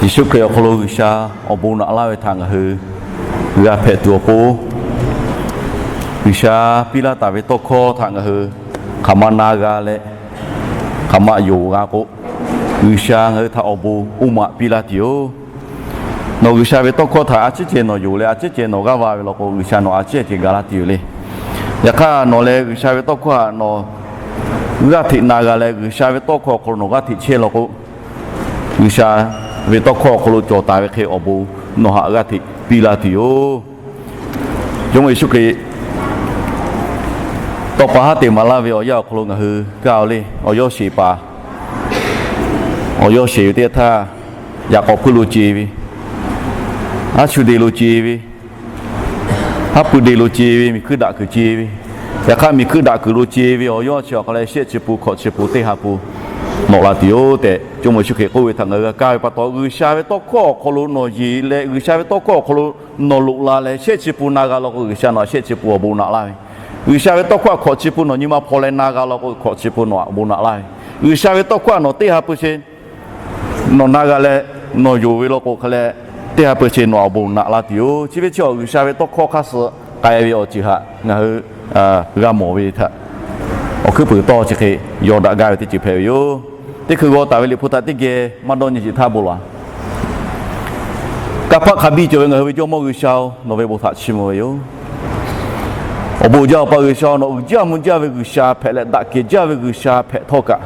Yeˍsuˆ Hkriꞈ awˬ hk'aw lo G'uiˬsha awˬ bon naꞈ laˇ ve htaꞈ ngaˬ hui g'a hpehꞈ tuˬ awˬ pon, G'uiˬsha piˇ laˇ taˍ ve tawˇ hkawˇ htaꞈ ngaˬ hui hk'aˬ ma na g'a leh, hk'aˬ ma yonˍ g'a k'o, G'uiˬsha ngaˬ hui htaꞈ awˬ bon oˇ maꞈ piˇ laˇ tuˬ yoˬ. Nawˬ G'uiˬsha ve tawˇ hkawˇ htaꞈ a ciˉ ceh nawˬ yonˍ leh a ciˉ ceh nawˬ g'aˇ va ve law k'o, G'uiˬsha nawˬ a ciˉ ceh ga laˇ tuˬ yoˬ le. Yaꞈ hk'aˇ nawˬ leh G'uiˬsha ve tawˇ hkawˇ htaꞈ nawˬ g'aˇ hteꞈ na g'a leh, G'uiˬsha ve tawˇ hkawˇ awˬ hk'aw lo nawˬ g'aˇ hteꞈ chehˇ law k'o, G'uiˬsha ve tawˇ hkawˇ awˬ hk'aw lo cawˬ taˍ ve hk'e awˬ bon nawˬ htaꞈ g'aˇ hteꞈ piˇ laˇ tuˬ yoˬ. Jawˇmawˇ Yeˍsuˆ Hkriꞈ tawˇ pa haˉ te maˍ laˇ ve awˬ yanˇ awˬ hk'aw lo ngaˬ hui kaˇ-o le. Awˬ yawˇ sheˍ paˍ, awˬ yawˇ sheˍ ve teˇ yanˇ htaˇ, yaꞈ k'awꞈ hpuiˇ lo ce ve, aˉ chu de lo ce ve, haˉ pui de lo ce ve, miˬ hkuiˇ daꞈ kuiˬ ce ve. Yaꞈ hk'aˇ miˬ hkuiˇ daꞈ kuiˬ lo ce ve awˬ yawˇ chi awˬ hk'a leh shehˆ chi pun hkawꞈ chi pun teˇ ha pun nawꞈ la tuˬ yoˬ tehꞈ, Jawˇmawˇ Yeˍsuˆ Hkriꞈ k'oˆ ve htaꞈ ngaˬ hui g'a kaˇ ve pa taw, G'uiˬsha ve tawˇ hkawˇ awˬ hk'aw lo nawˬ yeˬ leh, G'uiˬsha ve tawˇ hkawˇ awˬ hk'aw lo nawˬ loꞈ la leh shehˆ chi pun na g'a law k'o, G'uiˬsha nawˬ htaꞈ shehˆ chi pun awˬ bon naꞈ laˇ ve. G'uiˬsha ve tawˇ hkawˇ htaꞈ hkawꞈ chi pun nawˬ nyi ma hpaw leh na g'a law k'o, hkawꞈ chi pun nawˬ htaꞈ awˬ bon naꞈ laˇ ve. G'uiˬsha ve tawˇ hkawˇ htaꞈ nawˬ teˇ ha pui chi nawˬ na g'a leh, nawˬ yonˍ ve law k'o hk'a leh, teˇ ha pui chi nawˬ awˬ bon naꞈ la tuˬ yoˬ. Chi ve chi awˬ G'uiˬsha ve tawˇ hkawˇ hk'aˇ suh k'ai ve awˬ ceuˬ htaꞈ ngaˬ hui g'a mawˬ ve htaꞈ awˬ hkuiˉ puiˍ tawˇ chi hk'e yaw daꞈ gaˇ ve teˇ ceuˬ hpehꞈ ve yoˬ. Teˇ hkui g'aw taˍ ve Liꞈ hpu htaꞈ teˇ geh maˇ dawˇ nyi sheˍ htaˇ bon lawˬ. Kanˇ paˆ hk'a biˇ cawˬ ve ngaˬ hui ve Jawˇmawˇ G'uiˬsha-oˬ, nawˬ ve bon htaꞈ chiˇ mvuh ve yoˬ. Awˬ bon jaˇ Awˬ pa G'uiˬsha-oˬ, nawˬ uiˍ jaˇ mvuh jaˇ ve G'uiˬsha hpehꞈ leh, daꞈ kehˬ jaˇ ve G'uiˬsha hpehꞈ htawˇ kaꞈ,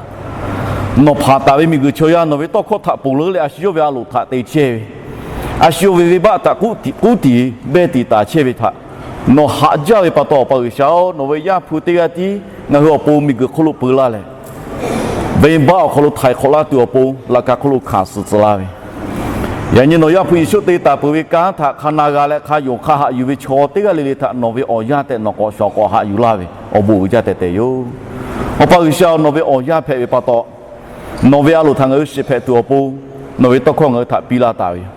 nawˬ hpanˍ taˍ ve miˬguiˬ chaw yaˇ nawˬ ve tawˇ hkawˇ htaꞈ ponˬ leuˉ leh a shu yawˇ ve a loˍ htaꞈ te chehˇ ve, a shu yawˇ ve venˇbaˆ htaꞈ k'oˆ tiꞈ k'oˆ tiꞈ behˇ tiꞈ taˍ chehˇ ve htaꞈ nawˬ haꞈ jaˇ ve pa taw, Awˬ pa G'uiˬsha-oˬ, nawˬ ve Yaˇ hpu teˇ g'aˇ tiˉ ngaˬ hui awˬ pon miˬguiˬ hk'oˆ lo peu laˇ leh, venˇbaˆ awˬ hk'aw lo htaiˍ hk'awꞈ laˇ tuˬ awˬ pon laꞈ ka hk'oˆ lo hkanˍ suh tcuh laˇ ve, yaꞈ nyi nawˬ Yaˇ hpu Yeˍsuˆ te taˍ peuˬ ve kanˉ htaꞈ hk'a na g'a leh hk'a yonˍ hk'a haꞈ yuˬ ve chaw teˇ g'aˇ le le htaꞈ nawˬ ve awˬ yanˇ tehꞈ nawˬ k'awꞈ shawˍ k'awꞈ haꞈ yuˬ laˇ ve awˬ bon uiˍ jaˇ tehꞈ tehꞈ yoˬ. Awˬ pa G'uiˬsha-oˬ, nawˬ ve awˬ yanˇ hpehꞈ ve pa taw, nawˬ ve a loˍ htaꞈ ngaˬ hui shiˍ hpehꞈ tuˬ awˬ pon nawˬ ve tawˇ hkawˇ ngaˬ hui htaꞈ piˇ laˇ taˍ ve yoˬ.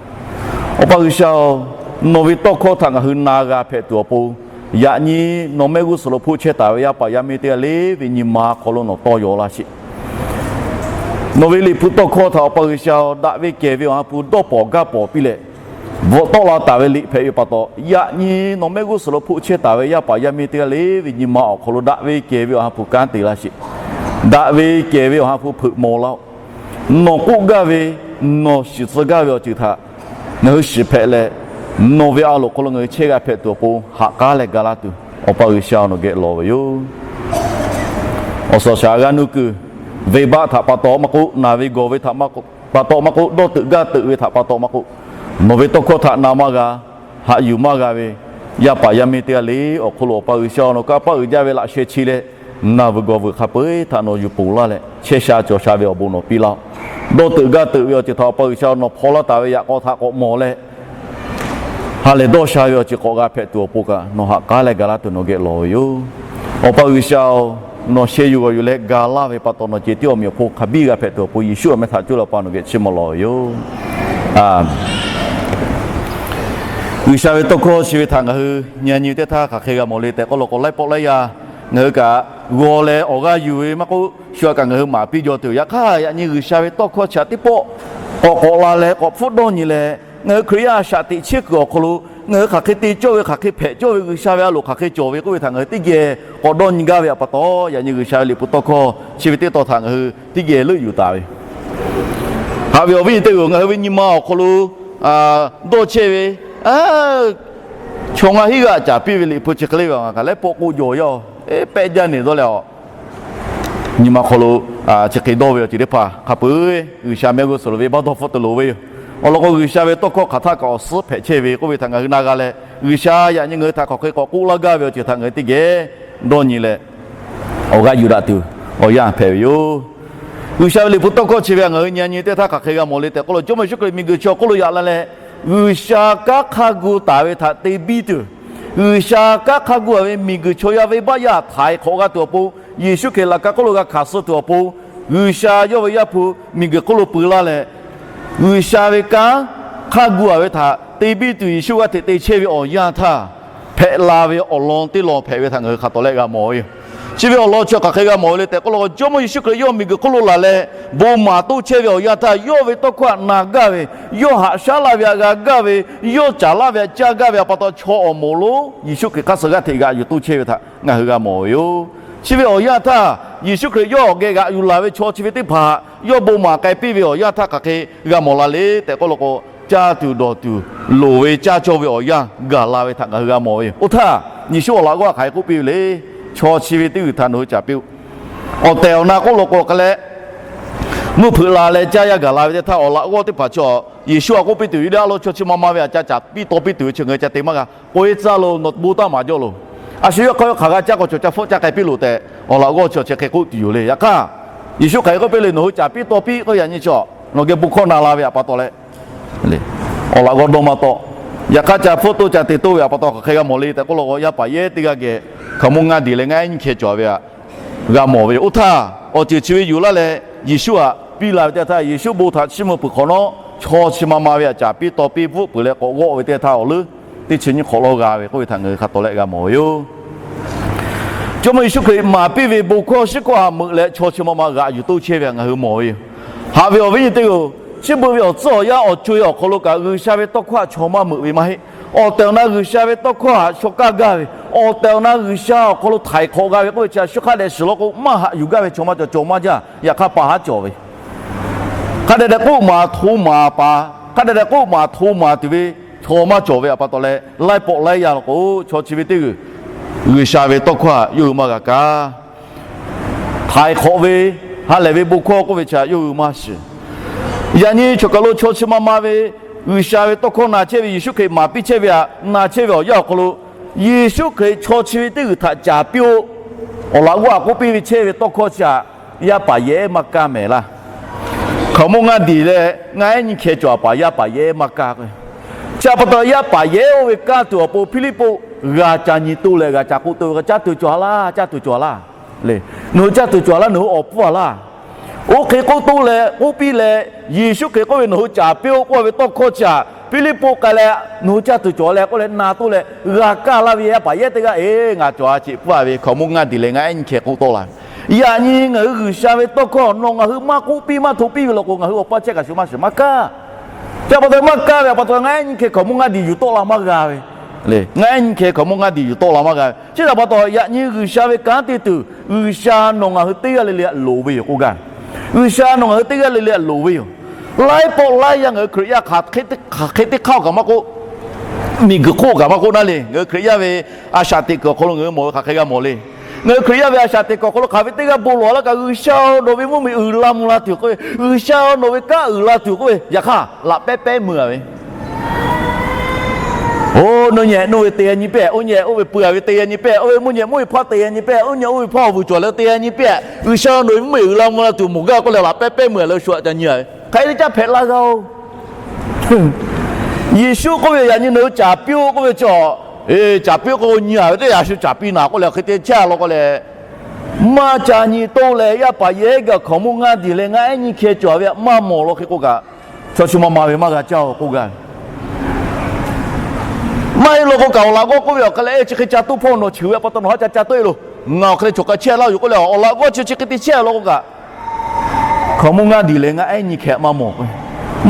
Awˬ pa G'uiˬsha-oˬ, nawˬ ve tawˇ hkawˇ htaꞈ ngaˬ hui na g'a hpehꞈ tuˬ awˬ pon, yaꞈ nyi nawˬ mehˆ g'uˇ suhˍ lo hpoˆ chehˇ taˍ ve yaˇ paˍ yaˇ miˇ teˇ g'aˇ le ve nyi ma awˬ hk'aw lo nawˬ tawˇ yaw laˇ sheˍ. Nawˬ ve Liꞈ hpu tawˇ hkawˇ htaꞈ Awˬ pa G'uiˬsha-oˬ, daꞈ ve kehˬ ve Awˬ ha hpu dawˇ pawˍ gaˇ pawˍ piˇ leh, bvuhꞈ tawˆ la taˍ ve liꞈ hpehꞈ ve pa taw, yaꞈ nyi nawˬ mehˆ g'uˇ suhˍ lo hpoˆ chehˇ taˍ ve yaˇ paˍ yaˇ miˇ teˇ g'aˇ le ve nyi ma awˬ hk'aw lo daꞈ ve kehˬ ve Awˬ ha hpu kanˉ te laˇ sheˍ. Daꞈ ve kehˬ ve Awˬ ha hpu hpeuꞈ maw laˇ-oˆ. Nawˬ k'oˆ gaˇ ve, nawˬ shiˍ tcuh gaˇ ve awˬ ceuˬ htaꞈ ngaˬ hui shiˍ hpehꞈ leh, nawˬ ve a loˍ hk'aw lo ngaˬ hui chehˇ g'a hpehꞈ tuˬ awˬ pon haꞈ k'aˉ leh ga laˇ tuˬ, Awˬ pa G'uiˬsha nawˬ geh lawˬ ve yoˬ. Awˬ suhˍ shaˍ g'aˇ nuˇ kuiˬ, venˇbaˆ htaꞈ pa taw maˇ k'oˆ, naˬ ve gawˬ ve htaꞈ pa taw maˇ k'oˆ, dawˇ teuꞈ gaˇ teuꞈ ve htaꞈ pa taw maˇ k'oˆ, nawˬ ve tawˇ hkawˇ htaꞈ na maˇ g'a, haꞈ yuˬ maˇ g'a ve yaˇ paˍ yaˇ miˇ teˇ g'aˇ le awˬ hk'aw lo Awˬ pa G'uiˬsha nawˬ kanˇ paˆ uiˍ jaˇ ve laꞈ sheh chi leh, naˬ vuiˬ gawˬ vuiˬ hk'a peu-eˬ htaꞈ nawˬ yuˬ ponˬ laˇ leh, chehˇ sha cawˬ sha ve awˬ bon nawˬ piˇ laˇ-oˆ. Dawˇ teuꞈ gaˇ teuꞈ ve awˬ ceuˬ htaꞈ Awˬ pa G'uiˬsha nawˬ hpaw laˇ taˍ ve yaꞈ k'aw htaꞈ k'awꞈ mawˬ leh, ha lehˬ dawˇ sha ve awˬ ceuˬ k'awꞈ g'a hpehꞈ tuˬ awˬ pon kaꞈ, nawˬ haꞈ k'aˉ leh ga laˇ tuˬ nawˬ geh lawˬ ve yoˬ. Awˬ pa G'uiˬsha-oˬ, nawˬ sheh yuˬ g'awˬ yuˬ leh ga laˇ ve pa taw, nawˬ ceh tiˉ awˬ meꞈ awˬ hponˇ hk'a biˇ g'a hpehꞈ tuˬ awˬ pon, Yeˍsuˆ awˬ meh htaꞈ cuˇ leh Awˬ pa nawˬ geh chiˇ mvuh lawˬ ve yoˬ. G'uiˬsha ve tawˇ hkawˇ chi ve htaꞈ ngaˬ hui nyi nyi teˇ htaˇ hk'aˬ hk'e g'a mawˬ le tehꞈ k'oˆ law k'o, laiˉ pawˆ laiˉ yaˇ ngaˬ hui kaꞈ g'aw leh awˬ g'aˇ yuˬ ve maˇ k'oˆ, shu a kaꞈ ngaˬ hui maˍ piˇ jaw tuˬ. Yaꞈ hk'aˇ, yaꞈ nyi G'uiˬsha ve tawˇ hkawˇ chi htaꞈ teˇ pawˆ k'awꞈ k'awꞈ la leh k'awꞈ hpfuhˆ dawˇ nyi leh, ngaˬ hui Hkriꞈ yaˇ a shaꞈ teꞈ chehˇ kuiˬ awˬ hk'aw lo ngaˬ hui hk'aˬ hk'e te cawˇ ve, hk'aˬ hk'e hpehꞈ cawˇ ve, G'uiˬsha ve a loˍ hk'aˬ hk'e cawˬ ve k'oˆ ve htaꞈ ngaˬ hui teˇ geh k'awꞈ dawˇ nyi gaˇ ve pa taw, yaꞈ nyi G'uiˬsha ve Liꞈ hpu tawˇ hkawˇ chi ve teˇ taw htaꞈ ngaˬ hui teˇ geh leuˆ yuˬ taˍ ve. Haꞈ ve awˬ viˉ nyi teˇ g'aˇ-oˬ, ngaˬ hui ve nyi ma awˬ hk'aw lo dawˇ chehˇ ve, chaw ngaˇ hinˉ g'aˇ caˍ piˇ ve Liꞈ hpu chi hk'e le ve ngaˬ kaꞈ laiˉ pawˆ k'oˆ jaw yaˇ-oˬ, pehˆ jaˇ ne dawˇ leh-aˬ, nyi ma hk'aw lo chi hk'e dawˇ ve awˬ ceuˬ teˇ hpaˍ hk'a peu-eˬ G'uiˬsha mehˆ g'uˇ suhˍ lo venˇbaˆ dawˇ hpfuhˆ te loˍ ve yoˬ. Awˬ lawn k'o, G'uiˬsha ve tawˇ hkawˇ hk'aˬ htaˇ kaꞈ awˬ suhˉ hpehꞈ chehˇ ve k'oˆ ve htaꞈ ngaˬ hui na g'a leh, G'uiˬsha yaꞈ nyi ngaˬ hui htaꞈ hk'aˬ hk'e k'awꞈ k'oˆ laˇ gaˇ ve awˬ ceuˬ htaꞈ ngaˬ hui teˇ geh dawˇ nyi leh, awˬ g'aˇ yuˬ daꞈ tuˬ awˬ yanˇ hpehꞈ ve yoˬ. G'uiˬsha ve Liꞈ hpu tawˇ hkawˇ chi ve htaꞈ ngaˬ hui nyi nyi teˇ htaˇ hk'aˬ hk'e g'a mawˬ le tehꞈ k'oˆ law, Jawˇmawˇ Yeˍsuˆ Hkriꞈ miˬguiˬ chi awˬ hk'oˆ lo yaꞈ la leh, G'uiˬsha kanˉ hk'a gu taˍ ve htaꞈ te biˇ tuˬ, G'uiˬsha kanˉ hk'a gu-a ve miˬguiˬ chaw yaˇ venˇbaˆ yaˇ htaiˍ hk'awꞈ g'a tuˬ awˬ pon, Yeˍsuˆ Hkriꞈ laꞈ ka hk'oˆ lo g'a hkanˍ suh tuˬ awˬ pon, G'uiˬsha yawˇ ve Yaˇ hpu miˬguiˬ hk'oˆ lo peu laˇ leh, G'uiˬsha ve kanˉ hk'a gu-a ve htaꞈ te biˇ tuˬ Yeˍsuˆ g'aˇ hteꞈ te chehˇ ve awˬ yanˇ htaˇ, hpehꞈ la ve awˬ lawn teˇ lawn hpehꞈ ve htaꞈ ngaˬ hui hk'a tawˍ leh g'a mawˬ ve yoˬ. Chi ve awˬ lawn chi hk'aˬ hk'e g'a mawˬ ve le tehꞈ k'oˆ law k'o, Jawˇmawˇ Yeˍsuˆ Hkriꞈ yawˇ miˬguiˬ hk'oˆ lo laˬ leh bon maˍ toˇ chehˇ ve awˬ yanˇ htaˇ, yawˇ ve tawˇ hkawˇ htaꞈ na gaˇ ve, yawˇ haꞈ shaˉ laˇ ve htaꞈ g'a gaˇ ve, yawˇ caˍ laˇ ve htaꞈ caˇ gaˇ ve awˬ pa taw, chaw awˬ moˍ lonˉ Yeˍsuˆ Hkriꞈ hk'aˇ suh g'aˇ hteꞈ g'aꞈ yuˬ toˇ chehˇ ve htaꞈ ngaˬ hui g'a mawˬ ve yoˬ. Chi ve awˬ yanˇ htaˇ, Yeˍsuˆ Hkriꞈ yawˇ awˬ geh g'aꞈ yuˬ laˬ ve chaw chi ve teˇ hpaˍ yawˇ bon maˍ k'ai piˇ ve awˬ yanˇ htaˇ hk'aˬ hk'e g'a mawˬ la le tehꞈ k'oˆ law k'o, caˇ tuˬ dawˬ tuˬ loˍ ve caˇ cawˇ ve awˬ yanˇ gaˬ la ve htaꞈ ngaˬ hui g'a mawˬ ve yoˬ. Oˇ htaˇ, Yeˍsuˆ awˬ laꞈ g'awˇ hk'aˬ hk'e k'oˆ piˇ ve le. Chaw chi ve teˇ g'uiˬ htaꞈ nawˬ hui caˍ piˇ-oˆ. Awˬ tehˬ awˬ na k'oˆ law k'o hk'a leh, mvuhˇ hpeuꞈ la leh caˇ yaˇ gaˬ la ve teˇ htaˇ, awˬ laꞈ g'awˇ teˇ hpaˍ chi Yeˍsuˆ htaꞈ k'oˆ piˇ tuˬ, Yuˇdaꞈ lo chaw chi ma ma ve htaꞈ ca caˍ piˇ taw piˇ tuˬ ve chi ngaˬ hui ca te maˇ g'a. K'oꞈ-e tcuh loˬ, nawˬ bon taˇ maˍ jaw loˬ. A shu yawˇ hk'aˇ yawˇ hk'aˬ g'a caˇ k'o cawˬ ca hpfuhˆ caˇ k'ai piˇ loˬ tehꞈ, awˬ laꞈ g'awˇ chi chi hk'e k'oˆ tuˬ yoˬ le. Yaꞈ hk'aˇ, Yeˍsuˆ hk'aˬ hk'e k'oˆ piˇ le, Nawˬ hui caˍ piˇ taw piˇ k'oˆ ve yaꞈ nyi chi, nawˬ geh bon hkawˇ na la ve htaꞈ pa taw leh, awˬ laꞈ g'awˇ dawˇ maˇ tawˆ. Yaꞈ hk'aˇ, ca hpfuhˆ toˇ ca te toˇ ve htaꞈ pa taw hk'aˬ hk'e g'a mawˬ le tehꞈ k'oˆ law k'o, yaˇ paˍ yehˉ teˇ g'aˇ geh hkaoˍmonˇ ngaˇ diˍ leh ngaˇ ehˉ nyiˇ hkeh cawˬ ve htaꞈ g'a mawˬ ve yoˬ. Oˇ htaˇ, awˬ ceuˬ chi ve yuˬ laˇ leh Yeˍsuˆ htaꞈ piˇ la ve teˇ htaˇ, Yeˍsuˆ bon htaꞈ chiˇ mvuh peuˬ hk'awꞈ nawˉ, chaw chi ma ma ve htaꞈ caˍ piˇ taw piˇ bvuhˆ peuˬ leh k'awꞈ g'awˆ ve teˇ htaˇ awˬ leuˉ teˇ chi nyiˇ hk'awꞈ lawˇ g'a ve k'oˆ ve htaꞈ ngaˬ hui hk'a tawˍ leh g'a mawˬ ve yoˬ. Jawˇmawˇ Yeˍsuˆ Hkriꞈ maˍ piˇ ve bon hkawˇ shiˉ hkawˇ htaꞈ meuꞈ leh chaw chi ma ma g'aꞈ yuˬ toˇ chehˇ ve htaꞈ ngaˬ hui mawˬ ve yoˬ. Haꞈ ve awˬ viˉ nyi teˇ-oˬ, chi beuꞈ ve awˬ tcuhˉ awˬ yanˇ awˬ co-e awˬ hk'aw lo kaꞈ G'uiˬsha ve tawˇ hkawˇ htaꞈ chaw maˇ meuꞈ ve maˇ heˆ. Awˬ tehˬ awˬ na G'uiˬsha ve tawˇ hkawˇ htaꞈ shaw kaˇ gaˇ ve, awˬ tehˬ awˬ na G'uiˬsha awˬ hk'aw lo htaiˍ hk'awꞈ g'a ve k'oˆ ve chi htaꞈ shu hk'a dehꞈ shiˍ law k'o, maˇ haꞈ yuˬ gaˇ ve chaw maˇ cawˬ, cawˬ maˇ jaˇ. Yaꞈ hk'aˇ, pa haˉ cawˬ ve, hk'a dehꞈ dehꞈ k'oˆ maˍ hto maˍ paˍ, hk'a dehꞈ dehꞈ k'oˆ maˍ hto maˍ tuˬ ve chaw maˇ cawˬ ve htaꞈ pa taw leh, laiˉ pawˆ laiˉ yaˇ law k'o, chaw chi ve teˇ g'uiˬ G'uiˬsha ve tawˇ hkawˇ htaꞈ yawˇ hui maˇ g'a kaˇ. Htaiˍ hk'awꞈ ve, ha lehˬ ve bon hkawˇ k'oˆ ve chi htaꞈ yawˇ hui maˇ shiˍ. Yaꞈ nyi choˬ kaˬ lo chaw chi ma ma ve G'uiˬsha ve tawˇ hkawˇ na chehˇ ve, Yeˍsuˆ Hkriꞈ maˍ piˇ chehˇ ve htaꞈ na chehˇ ve awˬ yanˇ awˬ hk'aw lo, Yeˍsuˆ Hkriꞈ chaw chi ve teˇ g'uiˬ htaꞈ caˍ piˇ-oˆ. Awˬ laꞈ g'awˇ htaꞈ k'oˆ piˇ ve chehˇ ve tawˇ hkawˇ chi htaꞈ yaˇ paˍ yehˉ maˇ kaˇ mehˍ laˇ. Hkaoˍmonˇ ngaˇ diˍ leh ngaˇ ehˉ nyiˇ hkeh cawˬ a paˍ yaˇ paˍ yehˉ maˇ kaˇ k'o, chi htaꞈ pa taw yaˇ paˍ yehˉ oˇ ve kaˇ tuˬ awˬ pon Hpiˇliˇpuˆ g'a ca nyi toˇ leh g'a ca k'oˆ toˇ ve, Caˇ tuˬ cawˬ a laˇ, caˇ tuˬ cawˬ a laˇ le. Nawˬ hui caˇ tuˬ cawˬ a laˇ, nawˬ hui awˬ pfuhˇ a laˇ. Oˇ hk'e k'oˆ toˇ leh k'oˆ piˇ leh, Yeˍsuˆ Hkriꞈ k'oˆ ve, Nawˬ hui caˍ piˇ-oˆ k'oˆ ve tawˇ hkawˇ chi htaꞈ Hpiˇliˇpuˆ k'ai leh, Nawˬ hui caˇ tuˬ cawˬ a leh k'oˆ leh na toˇ leh g'a kaˇ laˇ ve yaˇ paˍ yehˉ teˇ g'aˇ, Eˬ, ngaˬ cawˬ a ceꞈ pfuhˇ ve, hkaoˍmonˇ ngaˇ diˍ leh ngaˇ ehˉ nyiˇ hkeh k'oˆ tawˆ la ve. Yaꞈ nyi ngaˬ hui G'uiˬsha ve tawˇ hkawˇ nawˬ ngaˬ hui maˇ k'oˆ piˇ maˇ hto piˇ ve law k'o, ngaˬ hui awˬ paˇ chehˇ kaꞈ shu maˇ shiˍ maˇ kaˇ. Chi htaꞈ pa taw maˇ kaˇ ve htaꞈ pa taw ngaˇ ehˉ nyiˇ hkeh hkaoˍmonˇ ngaˇ diˍ yuˬ tawˆ la maˇ g'a ve. Ngaˇ ehˉ nyiˇ hkeh hkaoˍmonˇ ngaˇ diˍ yuˬ tawˆ la maˇ g'a ve. Chi htaꞈ pa taw yaꞈ nyi G'uiˬsha ve kanˉ te tuˬ, G'uiˬsha nawˬ ngaˬ hui teˇ g'aˇ le le htaꞈ loˍ ve yoˬ k'oˆ gaˇ. G'uiˬsha nawˬ ngaˬ hui teˇ g'aˇ le le htaꞈ loˍ ve yoˬ. Laiˉ pawˆ laiˉ yaˇ ngaˬ hui Hkriꞈ yaˇ hk'aˬ hk'e teˇ hk'aˇ-oˬ kaꞈ maˇ k'oˆ, miˬguiˬ hk'oˆ kaꞈ maˇ k'oˆ naˉ le, ngaˬ hui Hkriꞈ yaˇ ve a shaꞈ teꞈ kuiˬ awˬ hk'aw lo ngaˬ hui mawˬ ve hk'aˬ hk'e g'a mawˬ le. Ngaˬ hui Hkriꞈ yaˇ ve a shaꞈ teꞈ kuiˬ awˬ hk'aw lo hk'aˬ ve teˇ g'aˇ bon lawˬ laˇ kaꞈ, G'uiˬsha-oˬ, nawˬ ve mvuhˇmiˬ uiˍ la mvuh la tuˬ k'oˆ ve, G'uiˬsha-oˬ, nawˬ ve kanˉ uiˍ la tuˬ k'oˆ ve, yaꞈ hk'aˇ laꞈ pehˉ pehˉ meuˇ a ve. Oˇ, nawˬ nyehˬ nawˬ ve te a nyi pehˇ, oˇ nyehˬ oˇ ve pui a ve te a nyi pehˇ, oˇ ve mvuhˇ nyehˬ mvuhˇ ve hpawˇ te a nyi pehˇ, oˇ nyehˬ oˇ ve hpawˇ awˬ vuiˬ cawˬ leh te a nyi pehˇ, G'uiˬsha nawˬ ve mvuhˇmiˬ uiˍ la mvuh la tuˬ mawˬ gaˇ k'oˆ leh laꞈ pehˉ pehˉ meuˇ a leh shu aꞈ ca nyi a ve. Hk'aˬ hk'e te caˇ hpehꞈ la g'a-oˬ. Yeˍsuˆ k'oˆ ve, Yaꞈ nyi nawˬ hui caˍ piˇ-oˆ k'oˆ ve chi, caˍ piˇ-oˆ k'o nyi a ve teˇ yaꞈ shu caˍ piˇ naˍ k'oˆ leh hk'e te chehˇ a law k'o leh, maˇ ca nyi toˇ leh yaˇ paˍ yehˉ gaˬ hkaoˍmonˇ ngaˇ diˍ leh ngaˇ ehˉ nyiˇ hkeh cawˬ ve htaꞈ maˇ mawˬ law hk'e k'oˆ kaꞈ, chaw chi ma ma ve maˇ g'a caˇ-oˬ k'oˆ gaˇ. Maˇ heˆ law k'o kaꞈ awˬ laꞈ g'awˇ k'oˆ ve awˬ hk'e leh, Chi hk'e ca toˇ hpawˇ nawˬ cheuˬ ve htaꞈ pa taw nawˬ haˉ ca ca tawˆ e loˬ. Ngaˬ awˬ hk'e leh chaw hk'a chehˇ laˇ yoˬ k'oˆ leh awˬ laꞈ g'awˇ chi chi hk'e te chehˇ law k'o kaꞈ, hkaoˍmonˇ ngaˇ diˍ leh ngaˇ ehˉ nyiˇ hkeh maˇ mawˬ.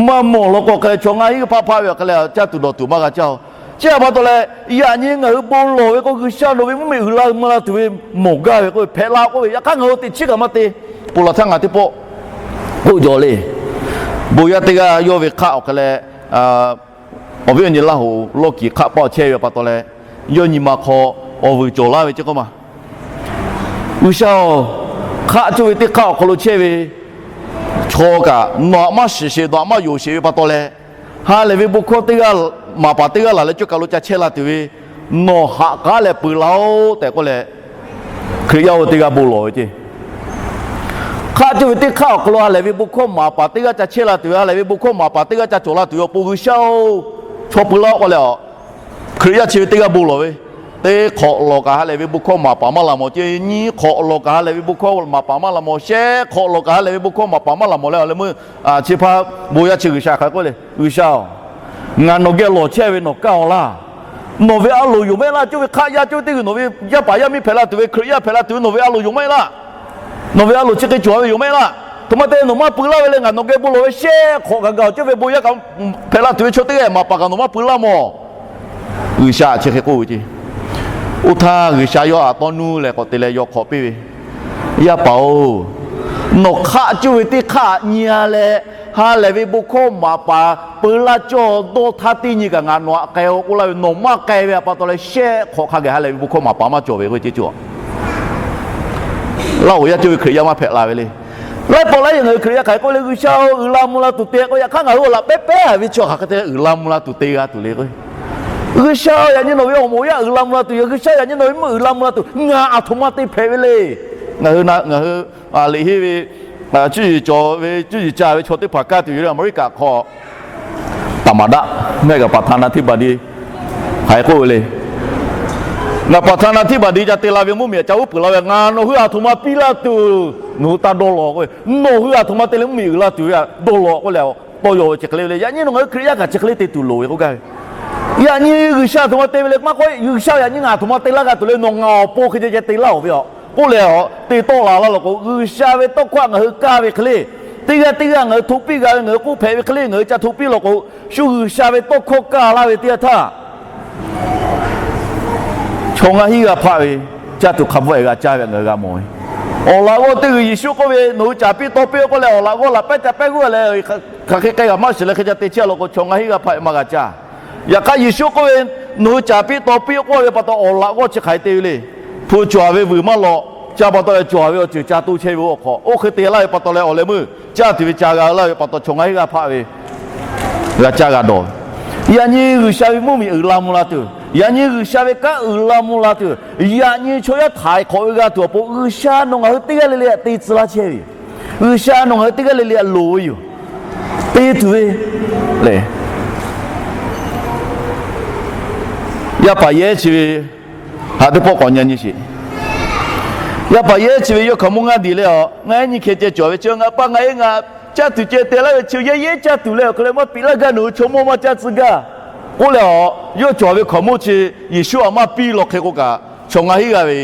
Maˇ mawˬ law k'o hk'e leh chaw ngaˇ hinˉ hpaˆ hpaˆ ve awˬ hk'e leh caˇ tuˬ dawˬ tuˬ maˇ g'a caˇ-oˬ. Chi htaꞈ pa taw leh, yaꞈ nyi ngaˬ hui bon lawˬ ve k'o G'uiˬsha nawˬ ve mvuhˇmiˬ uiˍ la mvuh la tuˬ ve mawˬ gaˇ ve k'oˆ ve hpehꞈ la k'oˆ ve, yaꞈ hk'aˇ ngaˬ hui teꞈ chiˉ kaꞈ maˇ te. Ponˬ laˬ htaˇ ngaˬ teˇ pawˆ k'oˆ jaw le. Bon yaˇ teˇ g'aˇ yawˇ ve hk'aˆ awˬ hk'e leh, awˬ viˉ awˬ nyi Laˇ hoꞈ lawˇ kiˍ hk'aˆ paˆ awˬ chehˇ ve pa taw leh, yawˇ nyi ma hk'aw awˬ vuiˬ cawˬ laˇ ve ceˇ k'oˆ ma, G'uiˬsha-oˬ, hk'aˆ cuˇ ve teˇ hk'aˆ awˬ hk'aw lo chehˇ ve chaw kaꞈ nawˬ htaꞈ maˇ shiˍ sheˍ, nawˬ htaꞈ maˇ yonˍ sheˍ ve pa taw leh, ha lehˬ ve bon hkawˇ teˇ g'aˇ, maˍ paˍ teˇ g'aˇ laˬ leh cawˇ kaˬ lo ca chehˇ la tuˬ ve, nawˬ haꞈ k'aˉ leh peu laˇ-oˆ tehꞈ k'oˆ leh, Hkriꞈ yaˇ oˇ ve teˇ g'aˇ bon lawˬ ve ceˇ. Hk'aˆ cuˇ ve teˇ hk'aˆ awˬ hk'aw lo ha lehˬ ve bon hkawˇ maˍ paˍ teˇ g'aˇ ca chehˇ la tuˬ ve, ha lehˬ ve bon hkawˇ maˍ paˍ teˇ g'aˇ ca cawˬ la tuˬ ve awˬ pon G'uiˬsha-oˬ, chaw peu laˇ-oˆ k'oˆ leh, Hkriꞈ yaˇ chi ve teˇ g'aˇ bon lawˬ ve, teˇ hk'awꞈ lawˬ kaꞈ ha lehˬ ve bon hkawˇ maˍ paˍ maˇ laˬ mawˬ ceˇ, nyiˇ hk'awꞈ lawˬ kaꞈ ha lehˬ ve bon hkawˇ maˍ paˍ maˇ laˬ mawˬ, shehˆ hk'awꞈ lawˬ kaꞈ ha lehˬ ve bon hkawˇ maˍ paˍ maˇ laˬ mawˬ leh, a leh meuˇ chi hpaˇ bon yaˇ chi G'uiˬsha hk'aˬ hk'e k'oˆ le, G'uiˬsha-oˬ, ngaˬ nawˬ geh lawˬ chehˇ ve nawˬ kaˇ-oˬ laˇ. Nawˬ ve a loˍ yoˬ maˇ heˆ laˇ. Cawˇ ve hk'aˆ yaˇ cawˇ ve teˇ g'uiˬ nawˬ ve yaˇ paˍ yaˇ miˇ hpehꞈ la tuˬ ve, Hkriꞈ yaˇ hpehꞈ la tuˬ ve nawˬ ve a loˍ yoˬ maˇ heˆ laˇ. Nawˬ ve a loˍ chi hk'e cawˬ ve yoˬ maˇ heˆ laˇ. Htoꞈ ma te nawˬ maˇ pui laˇ ve le, ngaˬ nawˬ geh bon lawˬ ve shehˆ hk'awꞈ gaˬ gaˬ awˬ cawˇ ve bon yaˇ kaꞈ hpehꞈ la tuˬ ve chaw teˇ g'aˇ maˍ paˍ kaꞈ nawˬ maˇ pui laˇ mawˬ. G'uiˬsha chi hk'e k'oˆ ve ceˇ. Oˇ htaˇ G'uiˬsha yawˇ aꞈ tawˇ nuˇ leh k'awꞈ te leh yaw hk'awꞈ piˇ ve, Yaˇ paˍ-oˬ, nawˬ hk'aˆ cuˇ ve teˇ hk'aˆ nyi-a leh, ha lehˬ ve bon hkawˇ maˍ paˍ peu laˇ cawˇ dawˇ htaˇ teˇ nyi kaꞈ ngaˬ nawˬ aꞈ k'ai-o k'oˆ laˇ ve, nawˬ maˇ k'ai ve pa taw leh shehˆ hk'awꞈ hk'a geh ha lehˬ ve bon hkawˇ maˍ paˍ maˇ cawˬ ve k'oˆ ve ceˇ cawˬ. Laˇ-oˬ, yaˇ cawˇ ve Hkriꞈ yaˇ maˇ hpehꞈ la ve le. Laiˉ pawˆ laiˉ yaꞈ ngaˬ hui Hkriꞈ yaˇ hk'aˬ hk'e k'oˆ le, G'uiˬsha-oˬ, uiˍ la mvuh la tuˬ te k'o, yaꞈ hk'aˇ ngaˬ hui awˬ laꞈ pehˉ pehˉ ve chaw hk'aˬ hk'e te uiˍ la mvuh la tuˬ te g'a tuˬ le k'o, G'uiˬsha-oˬ, yaꞈ nyi nawˬ ve awˬ moˍ awˬ yaˇ uiˍ la mvuh la tuˬ yoˬ. G'uiˬsha, yaꞈ nyi nawˬ ve mvuhˇ uiˍ la mvuh la tuˬ, ngaˬ aˬ htoꞈ ma te hpehꞈ ve le. Ngaˬ hui, ngaˬ hui liꞈ henˇ ve cuˇ yiˍ cawˬ ve cuˇ yiˍ ca ve chaw teˇ hpaˍ kaˇ tuˬ yoˬ le, Aˍmeˍriˆkaꞈ hk'aw taˍ maˍ daˆ mehˆ kaꞈ ประธานาธิบดี hk'aˬ hk'e k'oˆ ve le. Ngaˬ ประธานาธิบดี ca te la ve mvuhˇmiˬ aꞈ ca uˉ peunˍ la ve, ngaˬ nawˬ hui aˬ htoꞈ ma piˇ laˇ tuˬ nawˬ hui taˇ dawˇ law k'oˆ ve, nawˬ hui aˬ htoꞈ ma te leh mvuhˇmiˬ uiˍ la tuˬ ve aꞈ dawˇ law k'oˆ leh, tawˇ yaw ve chi hk'e le ve le. Yaꞈ nyi nawˬ ngaˬ hui Hkriꞈ yaˇ kaꞈ chi hk'e le te tuˬ loˍ ve k'oˆ gaˇ ve. Yaꞈ nyi G'uiˬsha aˬ htoꞈ ma te ve le maˇ k'oˆ, G'uiˬsha yaꞈ nyi ngaˬ aˬ htoꞈ ma te laˇ g'a tuˬ le, nawˬ ngaˬ awˬ pon hk'e ceh ceh te laˇ-oˬ ve aꞈ k'oˆ leh, te tawˆ la laˇ law k'o, G'uiˬsha ve tawˇ hkawˇ ngaˬ hui kaˇ ve hk'e le, teˇ g'aˇ teˇ g'aˇ ngaˬ hui hto piˇ g'a ve, ngaˬ hui k'oˆ hpehꞈ ve hk'e le, ngaˬ hui ca hto piˇ law k'o, shu G'uiˬsha ve tawˇ hkawˇ kaˇ laˇ ve teˇ yanˇ htaˇ, chaw ngaˇ hinˉ g'aˇ hpaˆ ve caˇ tuˬ hk'a bvuhˆ-e g'a caˇ ve ngaˬ hui g'a mawˬ ve. Awˬ laꞈ g'awˇ teˇ g'uiˬ Yeˍsuˆ k'oˆ ve, Nawˬ hui caˍ piˇ taw piˇ-oˆ k'oˆ leh, awˬ laꞈ g'awˇ laꞈ pehˉ ca pehˉ g'uˇ leh, hk'aˬ hk'e k'ai g'a maˇ shiˍ leh hk'e ca te chehˇ law k'o, chaw ngaˇ hinˉ g'aˇ hpaˆ ve maˇ g'a caˇ. Yaꞈ hk'aˇ Yeˍsuˆ k'oˆ ve, Nawˬ hui caˍ piˇ taw piˇ-oˆ k'oˆ ve pa taw, awˬ laꞈ g'awˇ chi hk'aˬ hk'e te ve le. Hpu cawˬ-a ve vuiˬ maˇ lawꞈ, ca pa taw leh cawˬ-a ve awˬ ceuˬ ca to chehˇ ve awˬ hk'aw, oˇ hk'e te laˇ ve pa taw leh awˬ leh meuˇ caˇ tuˬ ve ca g'a laˇ ve pa taw, chaw ngaˇ hinˉ g'aˇ hpaˆ ve g'a caˇ g'a dawˬ ve. Yaꞈ nyi G'uiˬsha ve mvuhˇmiˬ uiˍ la mvuh la tuˬ, yaꞈ nyi G'uiˬsha ve kanˉ uiˍ la mvuh la tuˬ, yaꞈ nyi chaw yaˇ htaiˍ hk'awꞈ ve g'a tuˬ awˬ pon, G'uiˬsha nawˬ ngaˬ hui teˇ g'aˇ le le aꞈ te tcuh laˇ chehˇ ve yoˬ. G'uiˬsha nawˬ ngaˬ hui teˇ g'aˇ le le aꞈ loˍ ve yoˬ. Te tuˬ ve le. Yaˇ paˍ yehˉ chi ve haꞈ teˇ pawˆ k'awꞈ nyi nyi sheˍ. Yaˇ paˍ yehˉ chi ve yawˇ hkaoˍmonˇ ngaˇ diˬ leh, a, ngaˬ ehˉ nyi hkeh ceh cawˬ ve chi, ngaˬ pa ngaˬ e ngaˬ caˇ tuˬ ceh te laˇ ve chi, yehˉ yehˉ caˇ tuˬ leh awˬ hk'e leh maˇ piˇ laˇ gaˇ, nawˬ hui chaw mawˇ maˇ caˇ tcuh gaˇ k'oˆ leh, a, yawˇ cawˬ ve hkaoˍmonˇ chi Yeˍsuˆ aꞈ maˇ piˇ law hk'e k'o kaꞈ, chaw ngaˇ hinˉ g'aˇ ve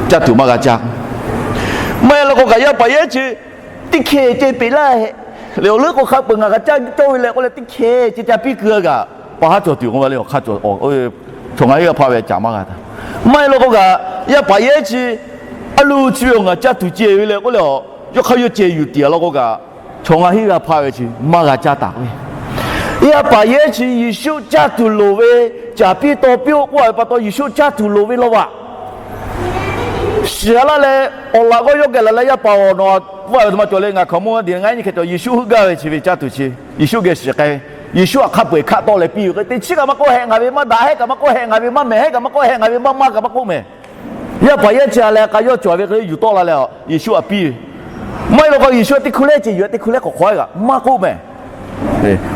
caˇ tuˬ maˇ g'a caˇ. Maˇ heˆ law k'o kaꞈ, yaˇ paˍ yehˉ chi teˇ hkeh ceh peꞈ laˇ hehꞈ le, awˬ leuˉ k'o hk'a peuˬ ngaˬ g'a caˇ cawˇ ve leh k'oˆ leh, teˇ hkeh ceh ca piˇ keu g'a kaꞈ, pa haˉ cawˬ tuˬ k'oˆ ve le, awˬ hk'aˇ cawˬ, chaw ngaˇ hinˉ g'aˇ hpaˆ ve caˍ maˇ g'a taˍ. Maˇ heˆ law k'o kaꞈ, yaˇ paˍ yehˉ chi a lo chi ve awˬ ngaˬ caˇ tuˬ ceh ve leh k'oˆ leh, a, yawˇ hk'aˇ yawˇ ceh yuˬ tiˍ-a law k'o kaꞈ, chaw ngaˇ hinˉ g'aˇ hpaˆ ve chi maˇ g'a caˇ taˍ k'o ve. Yaˇ paˍ yehˉ chi Yeˍsuˆ caˇ tuˬ loˍ ve, caˍ piˇ taw piˇ-oˆ k'oˆ ve pa taw Yeˍsuˆ caˇ tuˬ loˍ ve law vaꞈ shiˍ-a laˇ leh, awˬ laꞈ g'awˇ yawˇ geh laˬ leh, yaˇ paˍ-oˬ, nawˬ aꞈ k'oˆ ve a htoꞈ ma cawˬ le, ngaˬ hkaoˍmonˇ ngaˇ diˬ ngaˬ ehˉ nyi hkeh cawˬ, Yeˍsuˆ heuˆ gaˇ ve chi ve caˇ tuˬ chi Yeˍsuˆ geh shiˍ k'ai ve. Yeˍsuˆ aꞈ hk'a peu-eˬ hkaˆ tawˆ leh piˇ ve k'o, teˇ chiˉ kaꞈ maˇ k'oˆ, hehˆ ngaˬ ve maˇ daꞈ hehˆ kaꞈ maˇ k'oˆ, hehˆ ngaˬ ve maˇ mehˬ hehˆ kaꞈ maˇ k'oˆ, hehˆ ngaˬ ve maˇ maˇ kaꞈ maˇ k'oˆ mehˬ. Yaˇ paˍ yehˉ chi a leh k'a yawˇ cawˬ ve hk'e le yuˬ tawˆ la leh, a, Yeˍsuˆ aꞈ piˇ ve. Maˇ heˆ law k'o, Yeˍsuˆ aꞈ teˇ hkui lehˉ ceh yuˬ, teˇ hkui lehˉ k'awꞈ hk'awꞈ-e kaꞈ maˇ k'oˆ mehˬ.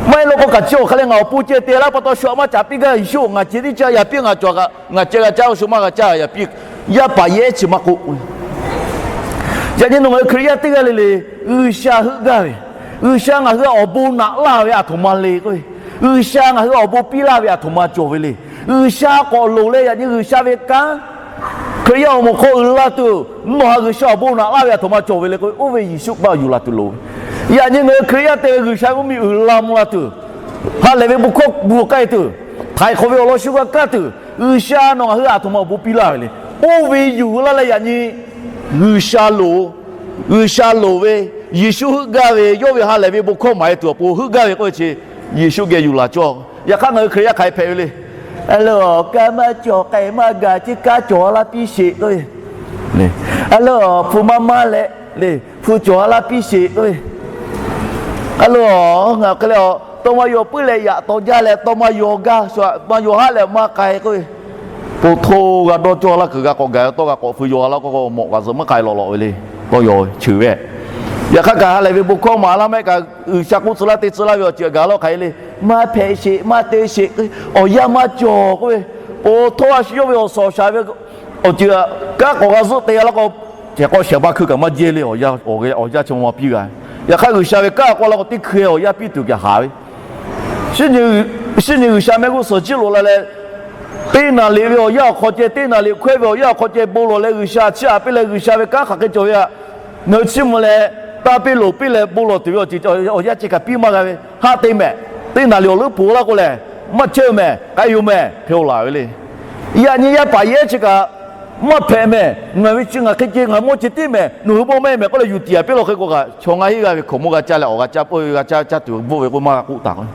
Maˇ heˆ law k'o kaꞈ, chi awˬ hk'aˇ leh ngaˬ awˬ pon ceh te laˇ pa taw shu aꞈ maˇ caˍ piˇ gaˇ, Yeˍsuˆ-oˬ, ngaˬ ceh tiˉ caˇ yaꞈ piˇ, ngaˬ cawˬ kaꞈ ngaˬ ceh g'a caˇ, shu maˇ g'a caˇ yaꞈ piˇ. Yaˇ paˍ yehˉ chi maˇ k'oˆ. Yaꞈ nyi nawˬ ngaˬ hui Hkriꞈ yaˇ teˇ g'aˇ le le, G'uiˬsha heuˆ gaˇ ve, G'uiˬsha ngaˬ hui awˬ bon naꞈ laˇ ve a htoꞈ ma le k'oˆ ve, G'uiˬsha ngaˬ hui awˬ bon piˇ laˇ ve a htoꞈ ma cawˬ ve le. G'uiˬsha k'awꞈ loˍ leh yaꞈ nyi G'uiˬsha ve kanˉ Hkriꞈ yaˇ awˬ moˍ hk'aw uiˍ la tuˬ, nawˬ htaꞈ G'uiˬsha awˬ bon naꞈ laˇ ve a htoꞈ ma cawˬ ve le k'oˆ ve, oˇ ve Yeˍsuˆ paˆ yuˬ la tuˬ loˍ ve. Yaꞈ nyi ngaˬ hui Hkriꞈ yaˇ te ve G'uiˬsha ve mvuhˇmiˬ uiˍ la mvuh la tuˬ, ha lehˬ ve bon hkawˇ bvuhˬ k'ai tuˬ, htaiˍ hk'awꞈ ve awˬ lawn shu g'a kaˇ tuˬ, G'uiˬsha nawˬ ngaˬ hui a htoꞈ ma awˬ bon piˇ laˇ ve le. Oˇ ve yuˬ laˇ leh yaꞈ nyi G'uiˬsha loˍ, G'uiˬsha loˍ ve, Yeˍsuˆ heuˆ gaˇ ve, yawˇ ve ha lehˬ ve bon hkawˇ maˍ-e tuˬ awˬ pon heuˆ gaˇ ve k'oˆ ve chi, Yeˍsuˆ geh yuˬ laˬ cawˇ. Yaꞈ hk'aˇ ngaˬ hui Hkriꞈ yaˇ hk'aˬ hk'e hpehꞈ ve le. A lo, kanˉ maˇ cawˬ k'ai maˇ gaˬ, chi kanˉ cawˬ laˇ piˇ sheˍ k'oˆ ve. A lo, hpu maˇ maˇ leh le, hpu cawˬ laˇ piˇ sheˍ k'oˆ ve. A lo, ngaˬ hk'e le, tawˇ maˇ yaw puiˉ leh yaꞈ taw jaˇ leh tawˇ maˇ yaw gaˇ, maˇ yaw haˉ leh maˇ k'ai k'oˆ ve. Po hto g'a dawˇ cawˇ laˇ kuiˬ g'a k'awꞈ gaˬ, tawˇ g'a k'awꞈ fui yaw laˇ k'o, mawꞈ g'a zuhꞈ maˇ k'ai lawꞈ lawꞈ ve le. Tawˇ yaw cheuˬ ve. Yaꞈ hk'aˇ kaꞈ ha lehˬ ve bon hkawˇ maˍ laˇ mehˆ kaꞈ, G'uiˬsha k'oˆ tcuh laˇ te tcuh laˇ ve awˬ ceuˬ gaˬ lawˇ hk'aˬ hk'e le. Maˇ hpehꞈ sheˍ, maˇ te sheˍ, awˬ yanˇ maˇ cawˬ k'oˆ ve. Po hto a shu yawˇ ve awˬ suhˍ awˬ shaˍ ve awˬ ceuˬ kanˉ k'awꞈ g'a zuhˆ te laˇ k'o, cehˬ k'aw shehˍ ba hkui kaꞈ maˇ jehˇ le, awˬ yanˇ, awˬ yanˇ chi ma ma piˇ g'a. Yaꞈ hk'aˇ G'uiˬsha ve kanˉ k'awꞈ la k'o, teˇ hkui awˬ yanˇ piˇ tuˬ kaꞈ haˍ ve. Shinˉ nyi G'uiˬsha mehˆ g'uˇ suhˍ jiˇ loꞈ la leh, Teˇ naˍ riˍ ve awˬ yanˇ awˬ hk'aw ceh, teˇ naˍ riˍ hkawehˇ ve awˬ yanˇ awˬ hk'aw ceh bon lawˬ leh G'uiˬsha chiˇ aꞈ piˇ leh G'uiˬsha ve kanˉ hk'aˬ hk'e cawˬ ve htaꞈ ngaˬ hui chiˇ mvuh leh, taˇ piˇ loˍ piˇ leh bon lawˬ tuˬ ve awˬ ceuˬ awˬ yanˇ ceh kaꞈ piˇ maˇ g'a ve haˆ te mehˍ. Teˇ naˍ riˍ awˬ leuˉ poˬ laˇ k'o lehˬ, maˇ chehˇ mehˍ, k'ai yoˬ mehˍ hk'e-o laˬ ve le. Yaꞈ nyi yaˇ paˍ yehˉ chi kaꞈ maˇ hpehꞈ mehˍ. Ngaˬ ve chi ngaˬ hk'e ceh ngaˬ mawˇ ceh tiˉ mehˍ, nawˬ hui mawˇ maˇ heˆ mehˍ k'oˆ leh yuˬ tiˍ aꞈ piˇ law hk'e k'o kaꞈ, chaw ngaˇ hinˉ g'aˇ ve hkaoˍ monˇ g'a caˇ leh awˬ g'a caˇ peuˬ ve g'a caˇ caˇ tuˬ bvuhˆ ve k'oˆ maˇ g'a k'oˆ taˍ k'o.